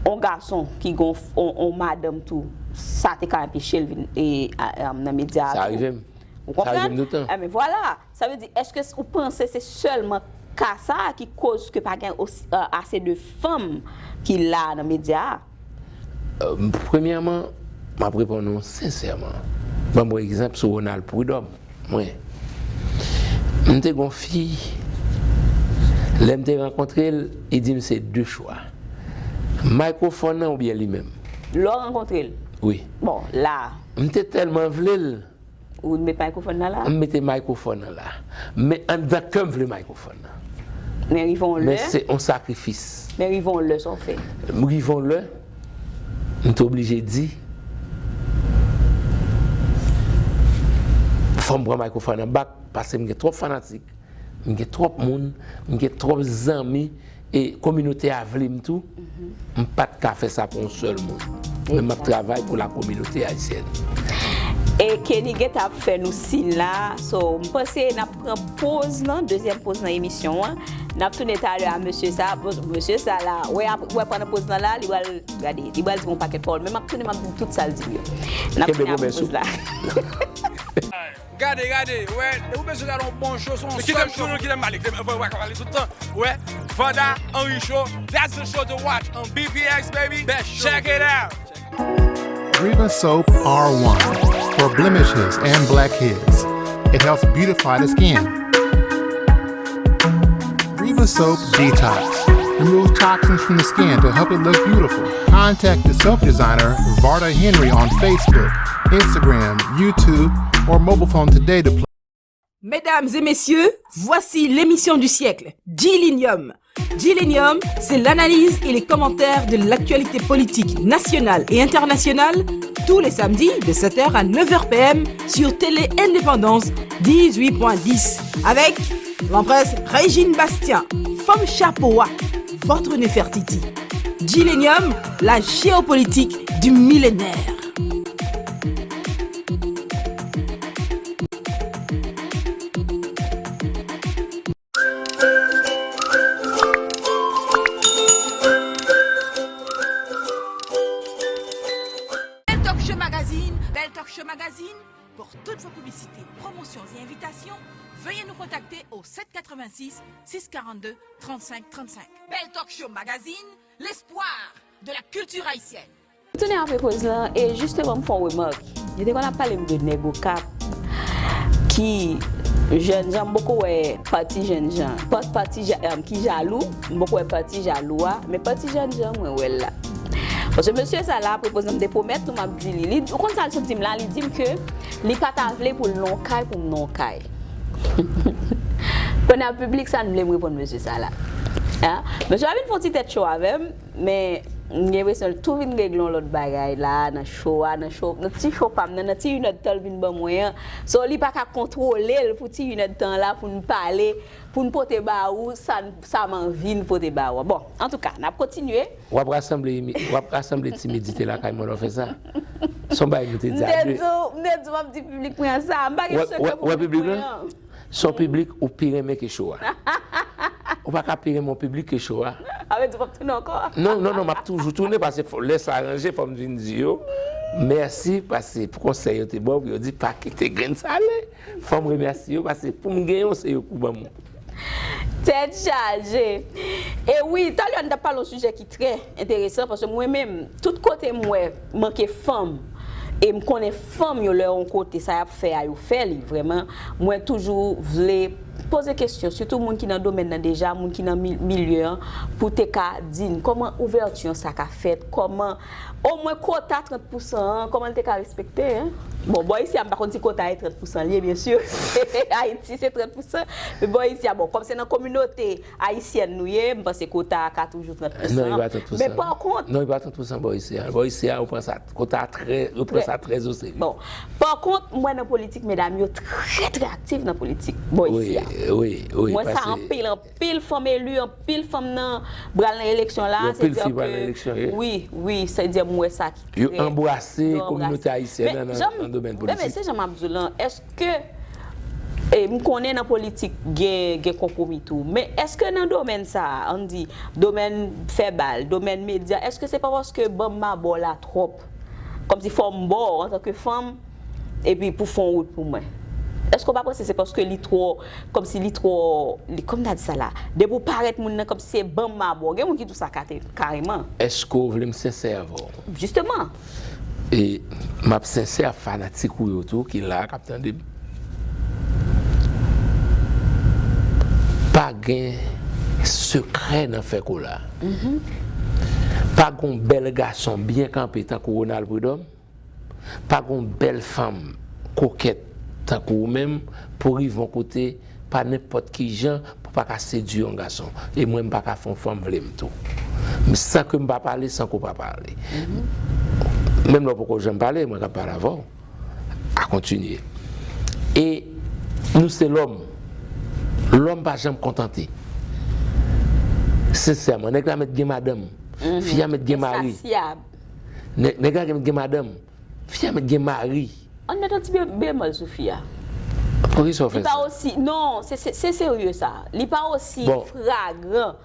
yon gason ki gen yon, yon, yon madanm tou, sa te ka anpeche l vin e, a, a, nan medya a tou. Sa rive m. Ou konprann? Sa rive m toutan. Enben, vwala. Sa vle di, èske ou panse se sèlman ka sa a ki koz ke pa gen osi, euh, ase de fanm ki la nan medya a? Euh, premyèman, m ap reponn ou sensèman. Ban m yon egzanp sou Ronald Prud'homme. Mwen, m te gen yon fi, lè m te rankontre l, li di m se de chwa. Mikrofòn nan oubyen li menm. Lè w rankontre l? Wi. Bon, la. M te tèlman vle l, Ou met mikrofòn nan la? M mete mikrofòn nan la. Men anndan kè m vle mikrofòn nan. Men rive yon lè. Men se yon sakrifis. Men rive yon lè, sa w fè? M rive yon lè, m te oblije di, fò m pran mic pou fè nan bak, paske m gen twòp fanatik, m gen twòp moun, m gen twòp zanmi, e kominote a vle m tou, m pa t ka fè sa pou yon sèl moun. Men m ap travay pou la communauté haïtienne. E Kenny gentan ap fè nou siy la, so m panse n ap pran poz lan, dezyèm poz nan emisyon an. N ap tounen talè a mesye sa, bon, mesye sa la, wè ap, wè pandan poz lan la, li pral, gade, li pral di m yon pakèt pawòl, men m ap tounen, m ap di tout sa l di m yo. N ap tounen apre poz la. Gade, gade, wè, ou bezwen gade yon bon show, se yon sèl show. Kite m pale, kite m pale tout tan. Wè, Vanda Henry Show, that's the show to watch on B P X, baby. Best show. Check it out. Riva Soap R one for blemishes and blackheads. It helps beautify the skin. Riva Soap Detox removes toxins from the skin to help it look beautiful. Contact the soap designer, Varda Henry, on Facebook, Instagram, YouTube, or mobile phone today to play. Mesdames et messieurs, voici l'émission du siècle, G-Linium. G-Linium, c'est l'analyse et les commentaires de l'actualité politique nationale et internationale, tous les samedis de sept heures à neuf heures P M sur Télé Indépendance dix-huit point dix, avec l'empresse Régine Bastien, Femme Chapeau, votre Nefertiti. G-Linium, la géopolitique du millénaire. Bell Talk Show Magazine, Bell Talk Show Magazine, pour toutes vos publicités, promotions et invitations, veuillez nous contacter au sept quatre-vingt-six, six quarante-deux, trente-cinq, trente-cinq. Bell Talk Show Magazine, l'espoir de la culture haïtienne. Tounen apre poz lan, e jisteman m fè yon remak. Yo te konn ap pale m de nèg Okap ki jènjan, m poko wè pati jènjan, pa- pati ja- em, ki jalou, m poko wè pati jalou a, men pati jènjan mwen wè l la. Paske mesye sa la, apre poz lan m te pwomèt nou m ap di li, li, ou konn sa l sot di m la, li di m ke li pa ta vle pou l nan yon kay pou m nan yon kay. Kounye a piblik sa n vle m reponn mesye sa la. Mesye a vin fè yon ti tèt cho avè m, men m gen enpresyon l tou vin regle yon lòt bagay la nan cho a, nan cho, nan ti cho pa m nan, nan ti inèdtan l vin ban mwen an. So li pa ka kontwole l pou ti inèdtan la pou n pale, pou n pote ba ou sa, sa m anvi n pote ba ou. Bon, antouka, n ap kontinye. W ap rasanble, w ap rasanble timidite lakay mwen lè w fè sa. Se yon bagay nou te di a de. M te di w, m te di w m ap di piblik mwen an sa. M pa gen sekrè pou piblik mwen an. Se yon piblik ou pi renmen ke cho a. Ou pa ka pi renmen yon piblik ke cho a. Sa vle di w p ap tounen ankò? Non, non, non, m ap toujou tounen paske lè sa ranje fò m vin di yo mèsi paske pou konsèy yo te ban m pou yo di pa kite grenn sale. Fò m remèsye yo paske pou m gen yo se yo k pou ban m ou. Tèt chaje. E wi, talè a n t ap pale yon sijè ki trè enteresan paske mwen menm, tout kote m wè manke fanm e m konnen fanm yo lè yon kote sa y ap fè a yo fè li vrèman, mwen toujou vle poze kesyon, sitou moun ki nan domèn nan deja, moun ki nan mi- milye an, pou te ka di n kòman ouvèti an sa ka fèt, kòman omwen kota trant pousan an, kòman l te ka respekte, en? Bon, bò isi a, m pa konn si kota e trant pousan l ye, byen si, Ayiti se trant pousan, men bò isi a, bon, kòm se nan kominote ayisyèn nou ye, m panse kota a ka toujou trant pousan. Non, li pa trant pousan. Men pa kont. Non, li pa trant pousan bò isi a. Bò isi a, yo pran sa, kota a trè, yo pran sa trè o serye. Bon, pa kont, m wè nan politik, medam yo trè, trè aktif nan politik bò isi a. Wi, wi, wi. M wè sa anpil, anpil fanm eli, anpil fanm nan pral nan eleksyon la. Anpil fi pral nan eleksyon, wi. Wi, wi, sètadi m wè sa ki trè. Yo anbrase kominote ayisyèn nan nan domèn politik. Men se jan m ap di w lan, èske, e, m konnen nan politik gen, gen konpwomi tou, men èske nan domèn sa a, ann di, domèn fè bal, domèn medya, èske se pa paske ban m mabò la twòp? Kòmsi fò m ba w antanke fanm, epi pou fè yon wout pou mwen. Èske w pa panse se paske li twò, kòmsi li twò, li, kòman m ta di sa la? Depi w parèt moun nan, kòmsi se ban m mabò. Gen moun ki di w sa kate- kareman. Èske w vle m sensè avè w? Jisteman. E m ap sensè a fanatik ou yo tou ki la k ap tande m. Pa gen sekrè nan fè kola. Pa gen yon bèl gason byen kanpe tankou Ronald Prud'homme. Pa gen yon bèl fanm kokèt tankou ou menm pou rive yon kote pa nenpòt ki jan pou pa ka sedui yon gason. E mwen m pa ka fè yon fanm vle m tou. Men san ke m pa pale, san ke w pa pale. Menm lè w poko janm pale, mwen k ap pale avè w. A kontinye. E nou se lòm. Lòm pa janm kontante. Sensèman, nèg la mèt gen madanm, fi a mèt gen mari. Nèg la mèt gen madanm, fi a mèt gen mari. Ann met yon ti bemòl sou fi a. Poukisa w fè sa? Li pa osi, non, se serye sa. Li pa osi fragran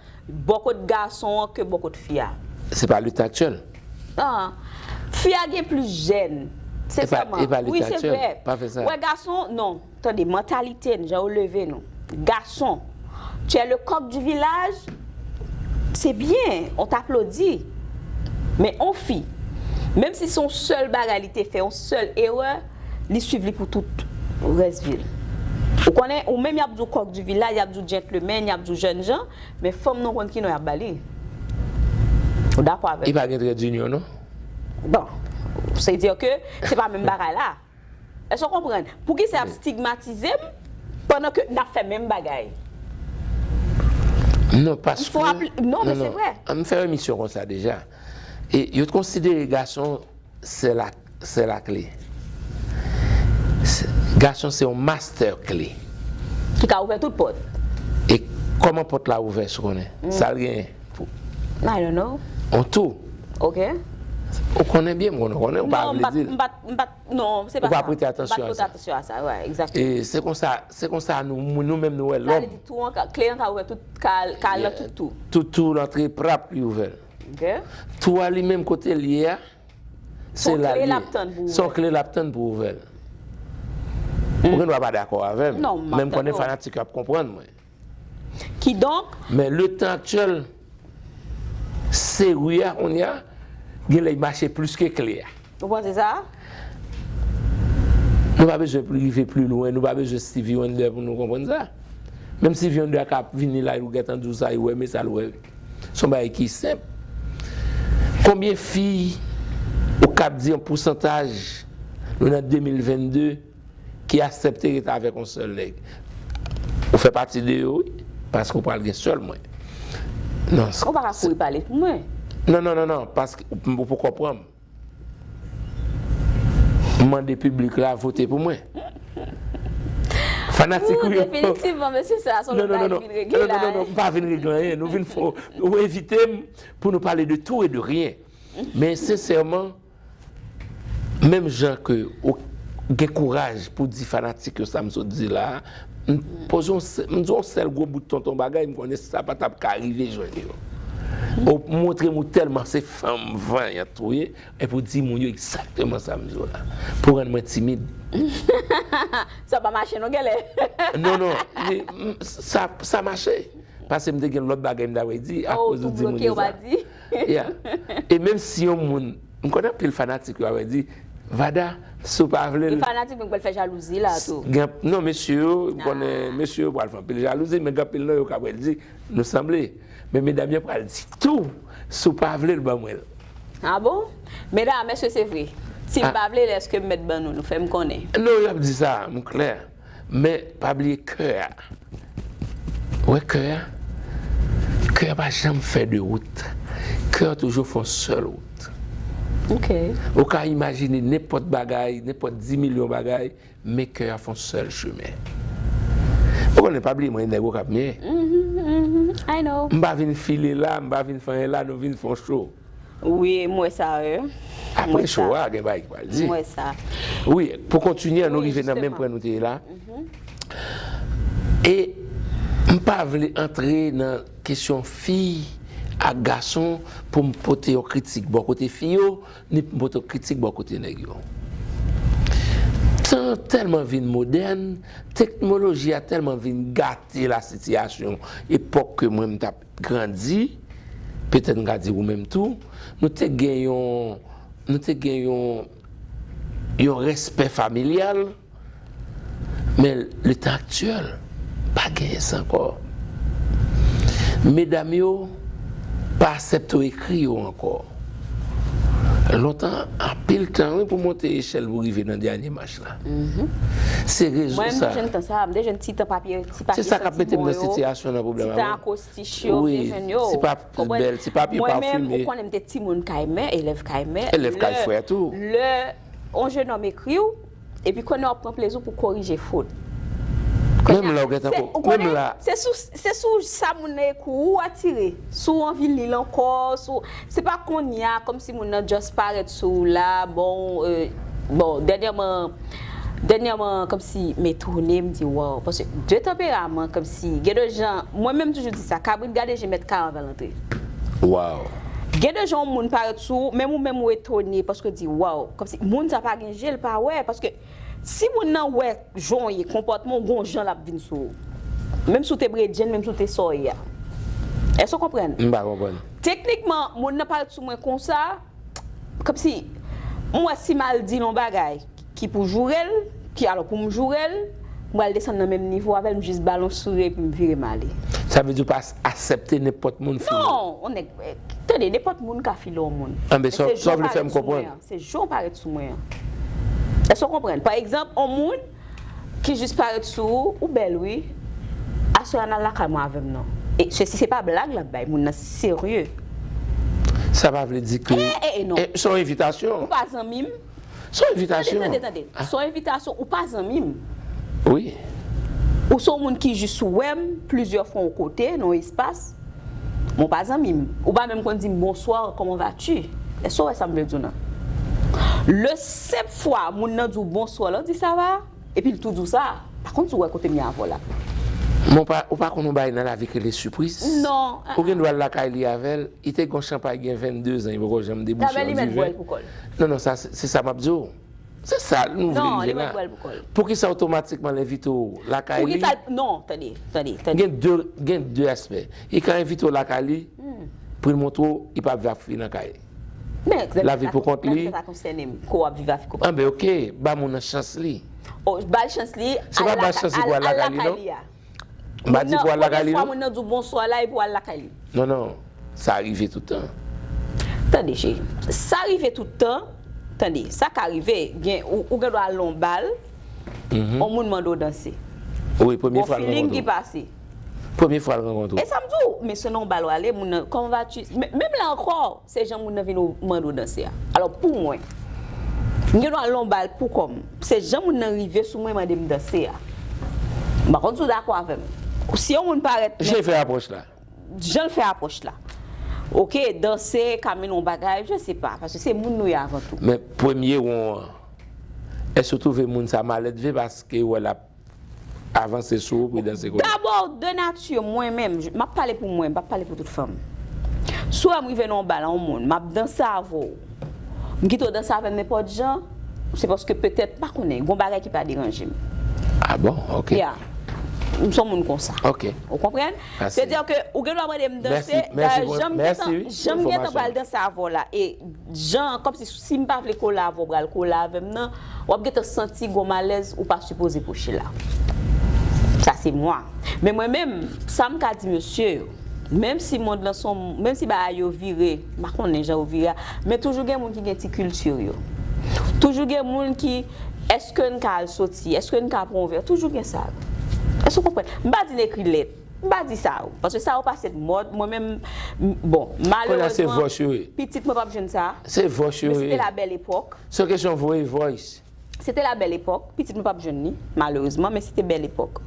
bò kot gason an ke bò kot fi a. Se pa leta aktyèl. Ah, fi a gen plis jèn. Sensèman. Wi, se vre. Pa fè sa. Wè gason, non. Tande, mantalite n, jan yo leve nou. Gason, tu es le coq du village, se byen, on t'applaudit. Men on fi, menm si se yon sèl bagay li te fè, yon sèl erè, li swiv li pou tout rès vi l. Ou konnen, ou menm y ap di w coq du village, y ap di w gentleman, y ap di w jèn jan, men fanm nou konn ki non y ap ba li. Ou dakò avè m? Li pa gen trè dinyon, non? Bon, se di ke se pa menm bagay la. Èske w konprann? Poukisa y ap stigmatize m pandan ke n ap fè menm bagay? Non, paske... Non, men se vre. M fè emisyon konsa deja. E yo t konsidere gason sè la, sè lakle. Gason se yon mastè kle. Ki ka ouvè tout pòt. E kòman pòt la ouvè, si w konnen? Sa l genyen? I don't know. On tou. Ok. Ou konnen byen, m konnen, ou konnen, ou pa vle di l. Non, m pa t, m pa t, non, se pa sa. Ou pa prete atansyon a sa. M pa t pote atansyon a sa, wi, egzakteman. E se konsa, se konsa nou, nou menm nou wè lòm. Sa vle di tou an ka, kle an ka ouvè tout, ka, ka al nan tout tou. Tout tou l antre prap, li ouvè l. Ok. Tou a li menm kote l ye a, se la l ye. Se yon kle l ap tann pou ouvè l. Ou gen dwa pa dakò avè m, men m konnen fanatik yo ap konprann mwen. Kidonk, men letan aktyèl, seri a kounye a, genlè l mache plis ke kle a. Ou panse sa? Nou pa bezwen pli rive pli lwen, nou pa bezwen Stevie Wonder pou nou konprann sa. Menm Stevie Wonder ka ap vini la, ou gentan di w sa, ou wè, men sa l wè. Se yon bagay ki senp. Konbyen fi ou kab di an pousantaj, nou nan de mil vennde, ki aksepte ret avèk yon sèl nèg? Ou fè pati de yo, wi, paske ou pral gen sèl mwen. Non, ou pa ka kouri pale pou mwen. Non, non, non, non, paske ou, ou poko pran m. M mande piblik la vote pou mwen. Fanatik ou yo. Definitivman, mesye, sa se yon lòt bagay ki vin regle la. Non, non, non, non, m pa vin regle anyen. Nou vin fò, ou envite m pou nou pale de tout et de rien. Men sensèman, menm jan ke ou gen kouraj pou di fanatik yo sa m sot di la a, m poze yon sè-, m di yon sèl gwo bout tonton bagay, m konnen sa pa t ap ka rive jwenn yo. Ou montre m ou tèlman se fanm vanyant ou ye, epi w di moun yo egzakteman sa m di w la, pou rann mwen timid. Sa pa mache non, genlè. Non, non, li, m, sa, sa mache. Paske m te gen lòt bagay m ta vle di, akoz ou di moun yo sa. Yeah. E menm si yon moun, m konnen anpil fanatik yo ap di, Vada, si w pa vle l. Gen fanatik mwen k pral fè jalouzi la tou. Non, mesye yo, m konnen mesye yo pral fè anpil jalouzi, men gen anpil nan yo k ap di, nou sanble. Men medam yo pral di tou, si w pa vle l, ban mwen l. Ah bon? Medam, èske se vre? Si m pa vle l, èske m mèt ban nou? Nou fè m konnen. Non, y ap di sa, m klè. Men, pa bliye kè a. Ou wè kè a? Kè a pa janm fè de wout. Kè a toujou fè yon sèl wout. Ok. Ou ka imajine nenpòt bagay, nenpòt di milyon bagay, men kè a fè yon sèl chemen. Ou konnen, pa bliye mwen, nèg Okap m ye. Mhm, mhm, I know. M pa vin file la, m pa vin fè anyen la, nou vin fè yon cho. Wi, m wè sa, wi. Apre cho a, gen bagay ki pral di. M wè sa. Wi, pou kontinye, nou rive nan menm pwen nou te ye la. E m pa vle antre nan kesyon fi ak gason pou m pote yon kritik bò kote fi yo, ni pou m pote yon kritik bò kote nèg yo. Tan tèlman vin modèn, teknoloji a tèlman vin gate lasitiyasyon epòk ke mwen m t ap grandi, petèt m ka di ou menm tou, nou te gen yon, nou te gen yon, yon respè familyal, men letan aktyèl, pa genyen sa ankò. Medam yo pa aksepte w ekri yo ankò. Lontan, anpil tan, wi, pou monte echèl pou rive nan dènye mach la. Se rezon sa. Mwen, m te jwenn tan sa, m te jwenn ti tan papye, ti papye santiman yo, ti tan akwostich yo, m te jwenn yo. Ti papye bèl, ti papye pafime. Mwen menm, ou konnen m te timoun kay mè, elèv kay mè. Elèv kay frè tou. Lè, lè yon jenòm ekri w, Epi konnen w ap pran plezi w pou korije fot. Menm la, ou gentan ko- Ou konnen, se sou, se sou sa moun nan ekri w atire. Si w anvi li l ankò, si w, se pa kounye a, kòmsi moun nan just parèt sou w la, bon, euh, bon, dènyèman, dènyèman, kòmsi m etone, m di, waw, paske de tanperaman, kòmsi, gen de jan, mwen menm toujou di sa, kabrit gade je mèt karan anvan l antre. Waw. Gen de jan yon moun parèt sou ou, menm ou menm ou etone, paske w di, waw, kòmsi, moun sa pa gen je, l pa wè, paske si moun nan wè jan w ye, konpòtman w, gon jan l ap vin sou ou. Menm si w te bredjenn, menm si w te sa w ye a. Èske w konprann? M pa konprann. Teknikman, moun nan parèt sou mwen konsa, kòmsi, m wè si m al di l yon bagay ki pou joure l, ki alò pou m joure l, m pral desann nan menm nivo avè l, m jis ba l yon souri epi m vire m ale. Sa vle di w pa aksepte nenpòt moun file w? Non, yon nèg, eh, tande, nenpòt moun ka file yon moun. Anben, sa w vle fè m konprann? Se jan w parèt sou mwen an. Èske w konprann? Pa egzanp, yon moun ki jis parèt sou ou, ou bèl wi. Aswè a n al lakay mwen avè m non. E se, si se pa blag l ap bay, moun nan serye. Sa pa vle di ke... E, e, e, non. E, se yon envitasyon. Ou pa zanmi m. Se yon envitasyon. Tande, tande, tande. Se yon envitasyon, ou pa zanmi m. Wi. Ou se yon moun ki jis wè m plizyè fwa yon kote, nan yon espas. Men w pa zanmi m. Ou pa menm konn di m bonsoir, comment vas-tu? Èske w wè sa m vle di w nan? Le senp fwa moun nan di w bonsoir la, w di ça va? Epi l tou di w sa, pa konn si w wè kote m ye avè w la. Men w pa, ou pa konn yon bagay nan lavi ki rele sipriz? Non. Ou gen dwa al lakay li avè l, li te gen yon chanpay gen vennde zan, li poko janm debouche yon diven. Non, non, sa, se, se sa m ap di w. Se sa nou vle rive la. Poukisa otomatikman l envite w lakay li? Non, tande, tande, tande. Gen de, gen de aspè. Li ka envite w lakay li, pou l montre w li p ap viv ak fi nan kay. Lavi pou kont li. Sa konsène m, ke w ap viv ak fi pou kont. Anben, oke, ba moun nan chans li. O, ba l chans li. Se pa ba l chans li pou al lakay li, non. M pa di pou al lakay li, non. Moun nan di w bonswa la, epi w al lakay li. Non, non. Sa rive tout tan. Tande, cheri. Sa rive tout tan. Tande, sa ka rive. Gen, ou, ou gen dwa al nan yon bal, yon moun mande w danse. Wi, premye fwa l rankontre w. Feeling ki pase. Premye fwa l rankontre w. E sa m di w, men se nan yon bal w ale, moun nan, comment vas-tu? Men, menm la ankò, se jan moun nan vin mande w danse a. Alò, pou mwen, m gen dwa al nan yon bal pou kò m. Se jan moun nan rive sou mwen, mande m danse a. M pa konn si w dakò avè m. Si yon moun parèt. Jan l fè apwòch la. Jan l fè apwòch la. Oke, danse ka mennen yon bagay, je sais pas, paske se moun nou ye avan tou. Men premye won an, èske w twouve moun sa maledve paske w wè l ap avanse sou ou pou l danse kote? Dabò, de nati, mwen menm, m ap pale pou mwen, m p ap pale pou tout fanm. Si w wè m rive nan yon bal, yon moun, m ap danse avè w, m kite w danse avè m nenpòt jan, se paske petèt, m pa konnen, gen yon bagay ki pa deranje m. Ah bon? Ok. Ya. M se yon moun konsa. Ok. Ou konprann? Sètadi ke ou gen dwa mande m danse, dayè jan m gentan, jan m gentan pral danse avè w la, e jan, kòmsi si m pa vle kole avè w, pral kole avè m nan, w ap gentan santi gon malèz ou pa sipoze pwoche la. Sa se mwa. Men mwen menm, sa m ka di mesye yo, menm si mond lan se yon, menm si bagay yo vire, m pa konnen jan yo vire a, men toujou gen moun ki gen ti kilti yo. Toujou gen moun ki, èske n ka al soti, èske n ka pran yon vè, toujou gen sa. Èske w konprann? M pa di n ekri lèt. M pa di sa yo, paske sa yo pase de mòd. Mwen menm, m, bon, malerezman, pitit mwen p ap jwenn sa. Se vòch yo ye. Men se te la bèl epòk. Se yon kesyon voye voice. Se te la bèl epòk. Pitit mwen p ap jwenn li, malerezman, men se te bèl epòk.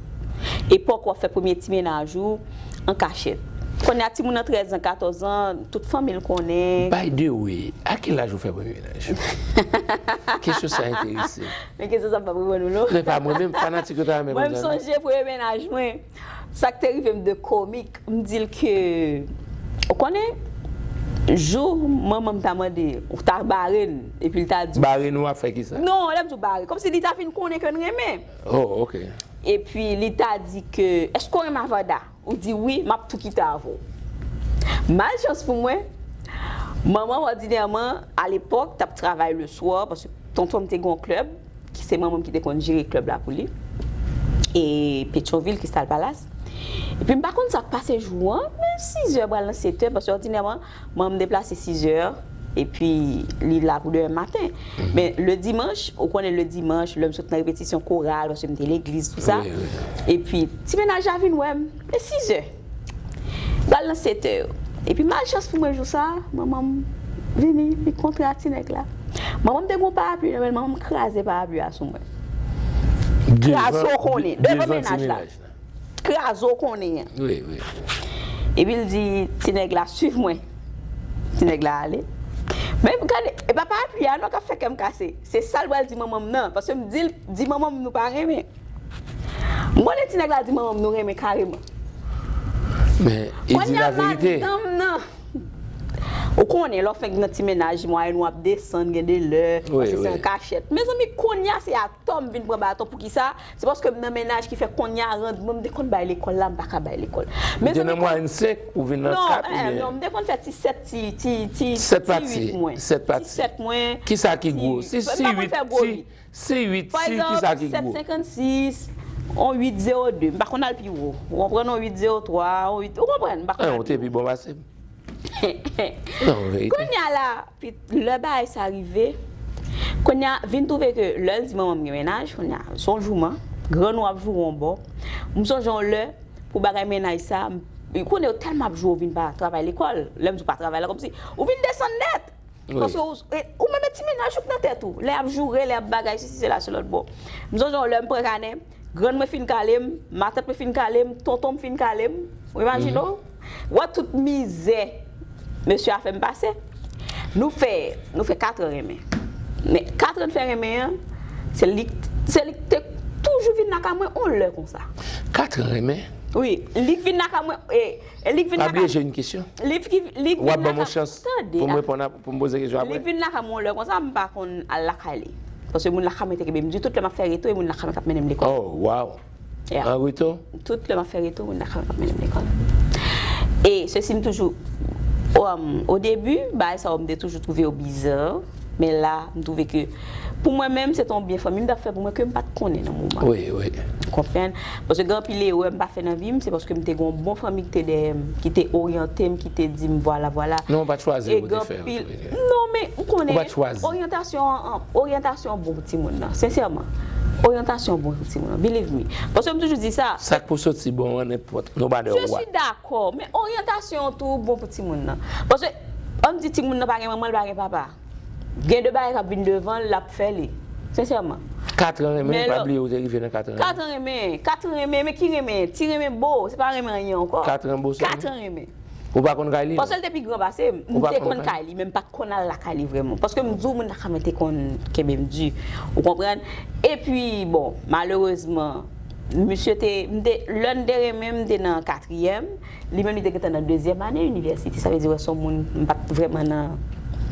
Epòk w ap fè premye ti mennaj ou an kachèt. Kounye a, timoun nan trèz an, katòz an, tout fanmi l konnen. By the way, a ki laj ou fè premye mennaj ou? Kesyon sa enterese m. Men kesyon sa m p ap reponn ou non. Men pa mwen menm, fanatik yo ta renmen konn sa. Mwen, m sonje premye mennaj mwen. Sa k te rive m de komik, m di l ke, ou konnen, jou manman m ta mande, ou ta bare n, epi l ta di w. Bare n, w ap fè kisa? Non, lè m di w bare, kòmsi li ta fin konnen ke n renmen. Oh, ok. Epi li ta di ke, èske w renmen Vanda? Ou di wi, m ap tou kite avè w. Malchans pou mwen, manman m òdinèman, alepòk, t ap travay leswa, paske tonton m te gen yon klèb, ki se manman m ki te konn jere klèb la pou li, e Petyonvil, Crystal Palace. Epi m pa konn sa k pase jou an, men sizè pral nan setè, paske òdinèman, manman m deplase sizè, epi li la pou demen maten. Men le dimanch, ou konnen le dimanch, lè m sot nan repetisyon koral, paske m te legliz, tou sa. Epi, ti mennaj la vin wè m, e sizè. Pral nan setè. Epi malchans pou mwen jou sa, manman m vini, li kontre ak ti nèg la. Manman m te gen yon parapli nan men l, manman m kraze parapli a sou mwen. Kraze w konnen. Devan mennaj la. Kraze w konnen an. Wi, wi. Epi l di, ti nèg la, swiv mwen. Ti nèg la ale. Men gade, e pa parapli a non k ap fè kè m kase. Se sa l pral di manman m nan. Paske m di l, di manman m nou pa renmen. M konnen ti nèg la di manman m nou renmen kareman. Men, e di laverite. Kounye a madanm nan. Ou konnen, lè w fenk nan ti mennaj, mwayèn w ap desann, gen de lè, paske se an kachèt. Mezanmi, kounye a se atò m vin pran baton. Poukisa? Se paske m nan mennaj ki fè kounye a randman m te konn bay lekòl la, m pa ka bay lekòl. Ou te nan mwayèn senk, ou vin nan kat oubyen? Non, m te konn fè ti sèt, ti, ti, ti uit mwen. Ti sèt mwen. Kisa ki gwo? Si, si uit, ti, si uit, ti, kisa ki gwo? Pa egzanp, sèt senkannsis, on uit zewo de. M pa konn al pi wo. Ou konprann, on uit zewo twa, on uit, ou konprann, m pa konn al pi wo. Ou te pi bon pase m. Non, verite. Kounye a la, lè bagay sa rive, kounye a, vin twouve ke lè l di manman m gen mennaj, kounye a, se yon jouman, grann ou ap joure yon bò. M sonje yon lè, pou bagay mennaj sa, m konnen yo tèlman ap joure w vin pa travay lekòl. Lè m di w pa travay la, kòmsi ou vin desann nèt. Paske ou, e, ou menm e ti mennaj ou k nan tèt ou. Lè y ap joure, lè y ap bagay, sesi, sela, se lòt bò. M sonje yon lè m pran kanè, grann mwen fin kale m, matant mwen fin kale m, tonton m fin kale m. Ou imajine w? Wè tout mizè mesye a fè m pase. Nou fè, nou fè katran renmen. Men katran n fè renmen an, se li, se li k te toujou vin lakay mwen on lè konsa. Katran renmen? Wi, li k vin lakay mwen, e, e li k vin lakay mwen. Pa bliye, j'ai une question. Li k, li k vin lakay mwen. W ap ban m yon chans pou m reponn a, pou m poze kesyon apre. Li k vin lakay mwen on lè konsa, m pa konn al lakay li. Paske moun lakay mwen te kenbe m di, tout lè m ap fè reto, e moun lakay mwen k ap mennen m lekòl. Oh, wow. Yeah. An reto? Tout lè m ap fè reto, moun lakay mwen k ap mennen m lekòl. E sesi m toujou, um, o debi, bagay sa yo m te toujou twouve yo biza, men la, m twouve ke pou mwen menm, se te yon byen fanmi m t ap fè pou mwen ke m pa t konnen nan moman. Wi, wi. Ou konprann? Paske gen anpil erè m pa fè nan vi m, se paske m te gen yon bon fanmi ki te dèyè m, ki te oryante m, ki te di m, vwala, vwala. Non, ou pa t chwazi, ou te fè l. Non, men ou konnen, oryantasyon an, oryantasyon an bon pou timoun nan, sensèman. Oryantasyon bon pou timoun nan, believe me. Paske m toujou di sa. Sa k pou soti bon an, nenpòt, no matter what. Je suis d'accord, men oryantasyon an tou bon pou timoun nan. Paske, ann di timoun nan pa gen manman, li pa gen papa. Gen de bagay k ap vin devan l, l ap fè li. Sensèman. Katran renmen, pa bliye ou te rive nan katran renmen. Katran renmen, katran renmen, men ki renmen? Ti renmen bo, se pa renmen anyen ankò. Katran bo sèlman? Katran renmen. Ou pa konn kay li? Paske l te pi gran pase m. M te konn kay li, men m pa t konn al lakay li vrèman. Paske m di w, moun lakay mwen te konn kenbe m di. Ou konprann? Epi, bon, malerezman, misye te, m te, lè n te renmen, m te nan katriyèm. Li menm, li te gentan nan dezyèm ane inivèsite. Sa vle di, wè, se yon moun, m pa t vrèman nan,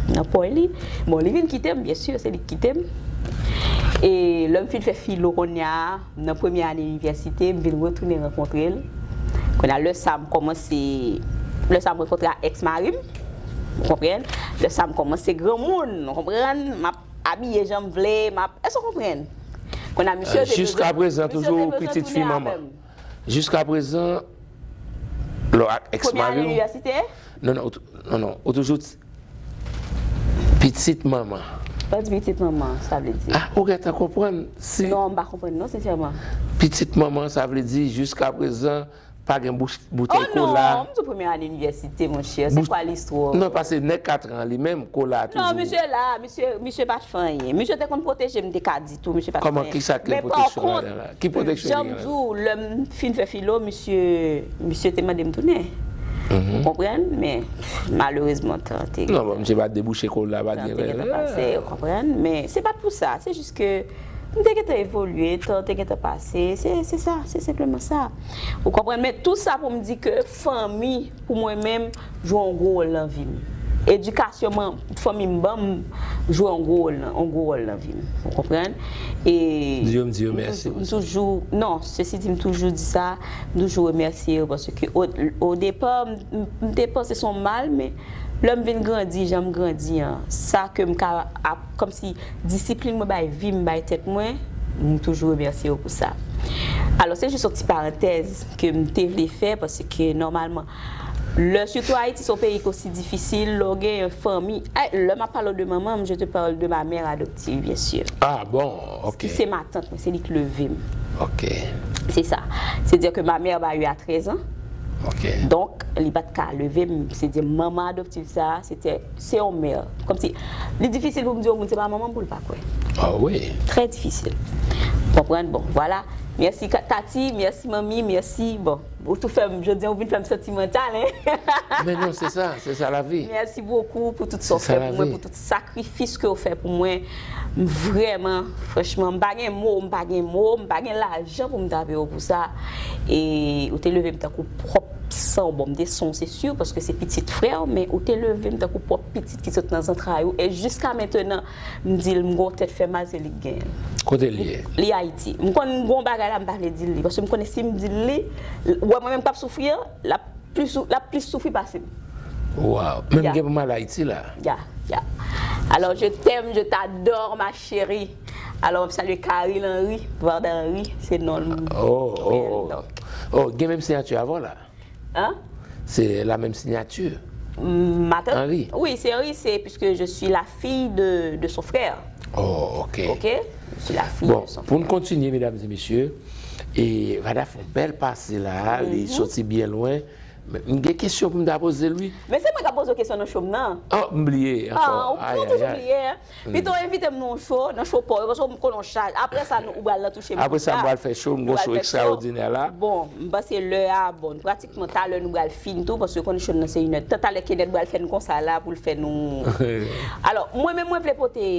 nan pòy li. Bon, li vin kite m, byen si, se li k kite m. E lè m fin fè filo kounye a, nan premye ane inivèsite, m vin retounen rankontre l. Kounye a, lè sa a m kòmanse, lè sa a m rankontre ak èks mari m, ou konprann? Lè sa a m kòmanse granmoun, ou konprann? M ap abiye jan m vle, m ap, èske w konprann? Kounye a, misye te bezwen, misye te bezwen tounen avè m. Jiskaprezan, toujou pitit fi manman. Jiskaprezan, lè w ak èks mari w. Premye ane inivèsite? Non, non, ou tou-, non, non, ou toujou pitit manman. Lè w di pitit manman, sa vle di? Ah, ou gentan konprann si. Non, m pa konprann non, sensèman. Pitit manman, sa vle di jiskaprezan pa gen bouch, boutèy kola. Oh non, m di w premye ane inivèsite, monchè, se kwa listwa? Non, paske nèg katran an li menm, kola a toujou. Non, misye la, misye, misye pa t fè anyen. Misye te konn pwoteje m, m te ka di tou, misye pa t fè anyen. Kòman, kisa ki pwoteksyon ladan la? Ki pwoteksyon li gen la? Men pa kont, jan m di w, lè m fin fè filo, misye, misye te mande m tounen. Ou konprann? Men, malerezman, tan te gentan. Non, bon, misye pa t debouche kola, pa t gen. Tan te gentan pase, ou konprann? Men se pa t pou sa, se jis ke m te gentan evolye, tan te gentan pase, se, se sa, se senpleman sa. Ou konprann? Men tou sa pou m di ke fanmi, pou mwen menm, jwe yon gwo wòl nan vi m. Edikasyon mwen, fanmi m ban m, jwe yon gwo wòl nan, yon gwo wòl nan vi m. Ou konprann? E di yo, m di yo mèsi osi. M toujou, non, sesi di, m toujou di sa, m toujou remèsye yo, paske o, o depa, m, m, m te panse se yon mal, men lè m vin grandi, jan m grandi an, sa ke m ka ap, kòmsi disiplin mwen bay vi m, bay tèt mwen, m toujou remèsye yo pou sa. Alò, se jis yon ti parantèz ke m te vle fè, paske nòmalman, lè, sitou Ayiti, se yon peyi ki osi difisil, lè w gen yon fanmi, ay, lè m ap pale w de manman m, je te parle de ma mère adoptive, bien sûr. Ah bon, ok. Ki se matant mwen, se li ki leve m. Ok. C'est ça. C'est-à-dire que ma mère m'a eu à treize ans. Ok. Donk, li pa t ka leve m, se di manman adoptif sa, se te, se yon mè. Kòmsi, li difisil pou m di yon moun se pa manman m pou l pa kwè. Ah wi. Trè difisil. Konprann? Bon, vwala. Mèsi Ka- Tati, mèsi manmi, mèsi. Bon, ou tou fè m, jodi a ou vin fè m santimantal, hein? Men non, se sa, se sa lavi. Mèsi bokou pou tout sa w Se sa fè pou mwen, lavi. Pou tout sakrifis ke w fè pou mwen. M vrèman, franchman, m pa gen mo, m pa gen mo, m pa gen lajan pou m tape w pou sa. E ou te leve m tankou pwòp san w, bon, m te san w, se si, paske se pitit frè w, men ou te leve m tankou pwòp pitit ki sot nan zantray ou. E jiska mentenan, m di l, m gon tèt fè mal, se li k genyen l. Kote l ye? Li Ayiti. M konn gon bagay la, m pa vle di l li, paske m konnen si m di l li, ou wè mwen menm k ap soufri an, l ap plis, sou- l ap plis soufri pase m. Wow. Men m Ya. Gen pou m al Ayiti la. Ya, ya. Alors, je t'aime, je t'adore, ma chérie. Alors, m ap salye Caril Henry, Varda Henry, se non l. Oh, oh, oh. Donk. Oh, gen menm siyati avè w la. Hein? C'est la même signature. Mm, attends. Henry. Oui, c'est Henry, c'est puisque je suis la fille de, de son frère. Oh, ok. Ok? Je suis la fille Bon, de son pou n frère. Kontinye, medam e mesye, e Varda fè yon bèl pase la, li soti byen lwen. Men m gen kesyon pou m ta poze l, wi. Men se mwen k ap poze w kesyon nan show m nan. Oh, m bliye Ah, ankò. ou pran toujou bliye, hein? Pito envite m nan yon show, nan show pa w yo, paske m konnen w chaje. Apre sa, nou, ou pral nan touche m. Apre sa, m pral fè show, m gon show ekstraòdinè la. Bon, m panse lè a bon. Pratikman talè nou pral fin tou, paske konnen show nan se inè. Tan talè Kenneth pral fè n konsa la pou l fè nou. Alò, mwen menm, mwen vle pote.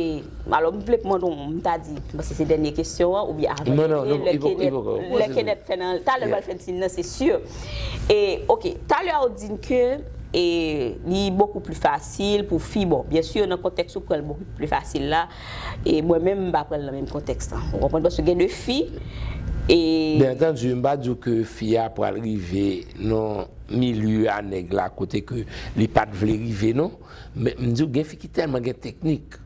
Alò, m vle mande w, m ta di, m panse se dènye kesyon an, oubyen avan Non, non, dènye, non, lè li poko- li Kenneth, poko- lè Kenneth fè nan, talè l pral fè n siy nan, se si. E, ok, talè w di n ke e li bokou pli fasil pou fi. Bon, byen si, nan kontèks ou pran l bokou pli fasil la, e mwen menm, m pa pran l nan menm kontèks lan. Ou konprann? Paske gen de fi, e Byen antandi, m pa di w ke fi a pral rive nan milye a nèg la kote ke li pa t vle rive, non. Men m di w, gen fi ki tèlman gen teknik,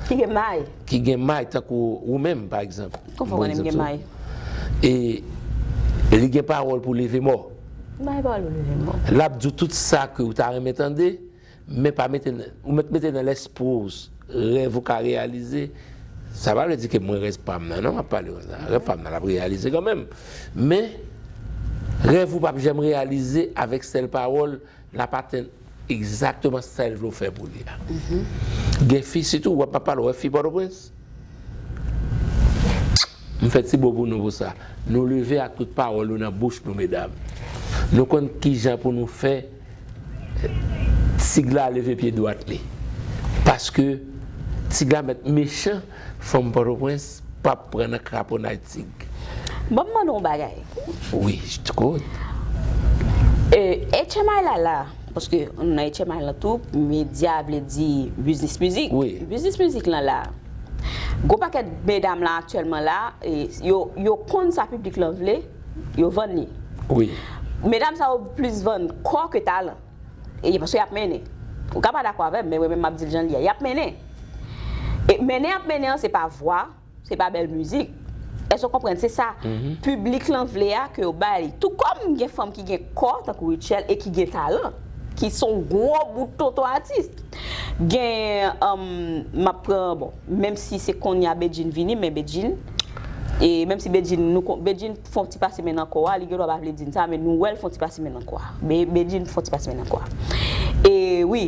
ki gen may. Ki gen may, tankou ou menm, pa egzanp. Konfò konnen m gen may. E li gen pawòl pou leve mò. May pa leve mò. L ap di w tout sa ke ou ta renmen tande, men pa mete nan, ou mèt mete nan lèspri w rèv ou ka reyalize. Sa pa vle di ke mwen rèv pa m nan, non, m ap pale konsa. Rèv pa m nan, l ap reyalize kanmenm. Men, rèv ou p ap janm reyalize avèk sèl pawòl, l ap atenn egzakteman sa l vle w fè pou li a. Gen fi, sitou, w ap pale, w wè fi Pòtoprens? M fè ti bo pou nou pou sa. Nou leve ak tout pawòl nou nan bouch nou, medam. Nou konn kijan pou nou fè tig la leve pye dwat li. Paske tig la mèt mechan, fanm Pòtoprens p ap pran nan kraponnay tig. Bon, m mande yon bagay. Wi, je t'écoute. E, H M I la la, paske nan H M I la tou, medya vle di biznis mizik. Wi. Biznis mizik lan la. Gwo pakèt medam la aktyèlman la, e, yo, yo konn sa piblik lan vle, yo vann li. Wi. Medam sa yo plis vann kò ke talan. E paske y ap mennen. Ou ka pa dakò avè m, men mwen menm m ap di l jan l ye a. Y ap mennen. E mennen y ap mennen an, se pa vwa, se pa bèl mizik. Èske w konprann? Se sa piblik lan vle a ke yo ba li. Tou kòm gen fanm ki gen kò, tankou Rutshelle, e ki gen talan, ki se yon gwo bout tonton atis. Gen, um, m ap pran, bon, menm si se kounye a Bedjine vini, men Bedjine, e menm si Bedjine, nou kon-, Bedjine fè yon ti pase men nan kò a, li gendwa pa vle di n sa, men nou wè l fè yon ti pase men nan kò a. Be-, Bedjine fè yon ti pase men nan kò a. E wi,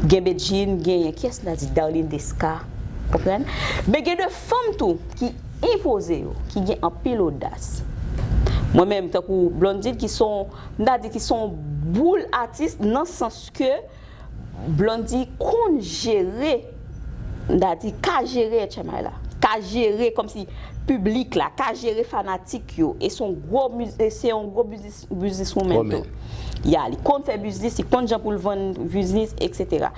gen Bedjine, gen kiyès m ta di, Darline Desca, konprann? Men gen de fanm tou ki enpoze yo, ki gen anpil odas. Mwen menm, tankou Blondedy ki se yon, m ta di ki se yon boul atis nan sans ke Blondedy konn jere, m ta di, ka jere H M I la. Ka jere kòmsi piblik la, ka jere fanatik yo. E se yon gwo miz-, e se yon gwo biznis, biznis woman tou. Ya, li konn fè biznis, li konn jan pou l vann biznis, et cetera.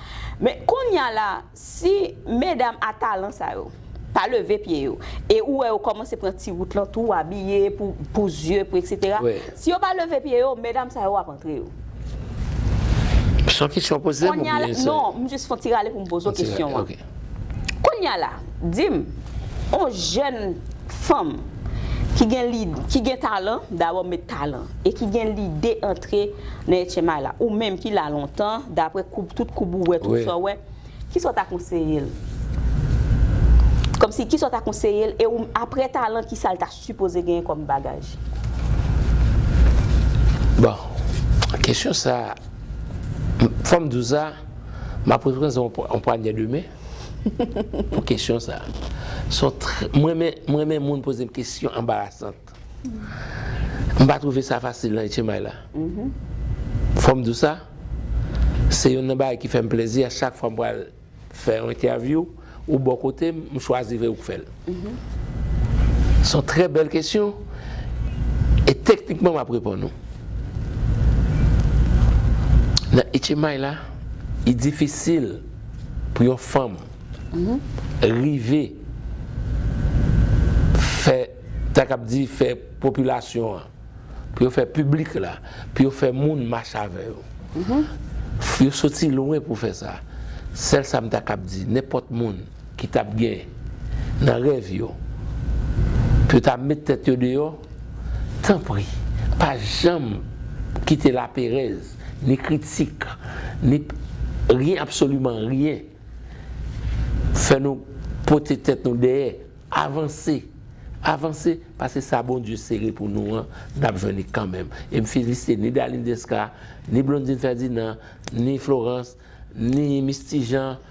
Men kounye a la, si medam a talan sa yo pa leve pye yo, e ou wè yo kòmanse pran ti wout lan tou, abiye pou, pou zye, pou et cetera. Si yo pa leve pye yo, medam sa yo ap antre yo. Se yon kesyon poze m Kounye a la, oubyen se non, m jis fè yon ti rale pou m poze w Yon ti kesyon rale, an. Ok. Kounye a la, di m, yon jèn fanm ki gen lid, ki gen talan, dabò met talan, e ki gen lide antre nan H M I la, ou menm ki la lontan, daprè koub, tout koub ou wè, tout Wi. sa w wè, kisa w ta konseye l? Kòmsi, kisa w ta konseye l? E ou, aprè talan, kisa l ta sipoze genyen kòm bagaj? Bon, Kesyon sa, fò m di w sa, m ap reprezante yon pwa- yon pwanyè de men pou kesyon sa. Se yon tr- mwen renmen, mwen renmen moun poze m kesyon anbarasan. M pa twouve sa fasil nan H M I la. Fò m di w sa, se youn nan bagay ki fè m plezi a chak fwa m pral fè yon entèvyou ou bò kote m, m chwazi vre ou k fè l. Se yon trè bèl kesyon e teknikman m ap reponn ou. Nan H M I la, li difisil pou yon fanm rive fè, ta k ap di, fè popilasyon an, pou yo fè piblik la, pou yo fè moun mache avè yo. Yo soti lwen pou fè sa. Sèl sa m ta kab di, nenpòt moun ki t ap gen nan rèv yo, pou yo ta met tèt yo deyò, tanpri, pa janm kite laperèz, ni kritik, ni ryen, absoliman ryen, fè nou pote tèt nou dèyè. Avanse. Avanse, paske sa Bondye sere pou nou an, n ap jwenn li kanmenm. E m felisite ni Darline Desca, ni Blondine Ferdinand, ni Florence, ni Misty Jean,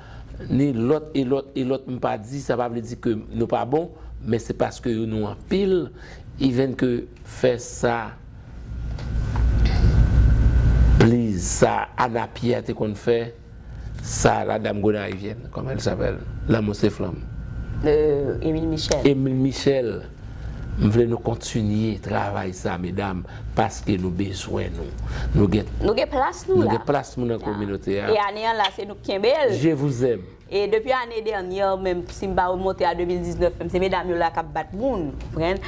ni lòt e lòt e lòt. M pa di, sa pa vle di ke nou pa bon, men se paske yo nou anpil, even ke fè sa, please, sa Ana Pierre te konn fè, sa la dame gonayivyèn, comment elle s'appelle? Lanmou se flanm. Euh, Émile Michel. Émile Michel, m vle nou kontinye travay sa, medam, paske nou bezwen nou. Nou gen, Nou gen plas nou nou la. Gen plas nou nan kominote a. E ane an la, se nou k kenbe l. Je vous aime. E depi ane dènyè, menm si m pa remonte a de mil diznèf, menm se medam yo la k ap bat moun, konprann?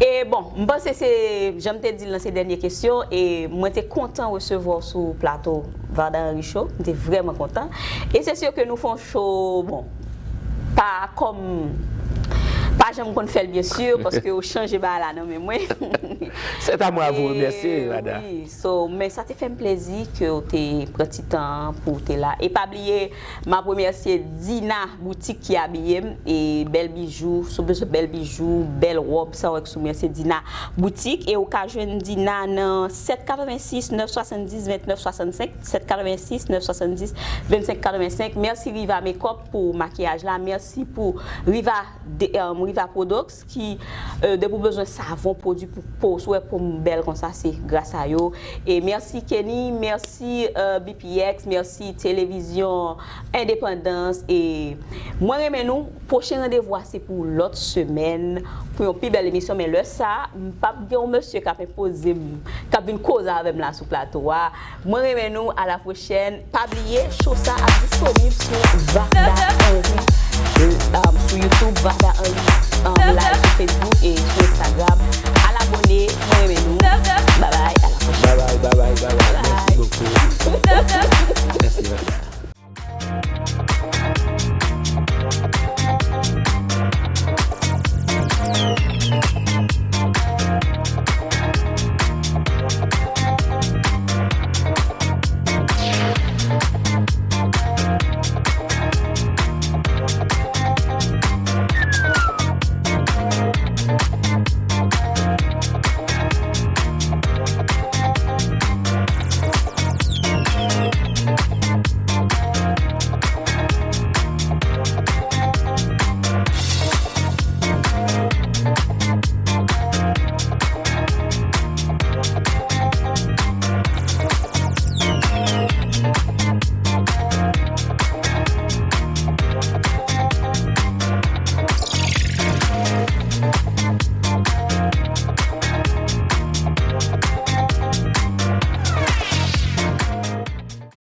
E bon, m panse se, jan m te di l nan se dènye kesyon, e mwen te kontan resevwa w sou plato Varda Henry Show, m te vrèman kontan. E se si ke nou fè yon show, bon, pa kòm, pa jan m konn fè l, byen si, paske yo chanje bagay la nan men mwen. C'est à moi à vous remercier, Varda. Wi, so, men sa te fè m plezi ke w te pran ti tan an pou w te la. E pa bliye, m ap remèsye Dina Boutique ki abiye m, e bèl bijou, si w bezwen bèl bijou, bèl wòb, sa w wè k sou mwen, se Dina Boutique, e ou ka jwenn Dina nan sèt katrevensis nèf swasanndis vennèf swasannsenk, sèt katrevensis nèf swasanndis vennsenk katrevensenk. Mèsi Riva Makeup pou makiyaj la, mèsi pou Riva, de, um, Riva Products ki, euh, depi w bezwen savon, pwodui pou po, si w wè po m bèl konsa, se gras a yo. E mèsi Kenny, mèsi, euh, B P X, mèsi Televizyon Endepandans. E mwen renmen nou. Pwochen randevou a se pou lòt semèn, pou yon pi bèl emisyon. Men lè sa, m p ap gen yon mesye k ap enpoze m, k ap vin koze avè m la sou plato a. Mwen renmen nou, a la pwochèn. Pa bliye, show sa ap disponib sou Varda Henry, um, sou YouTube, Varda Henry, um, live sou Facebook e sou Instagram. Al abòne, mwen renmen nou.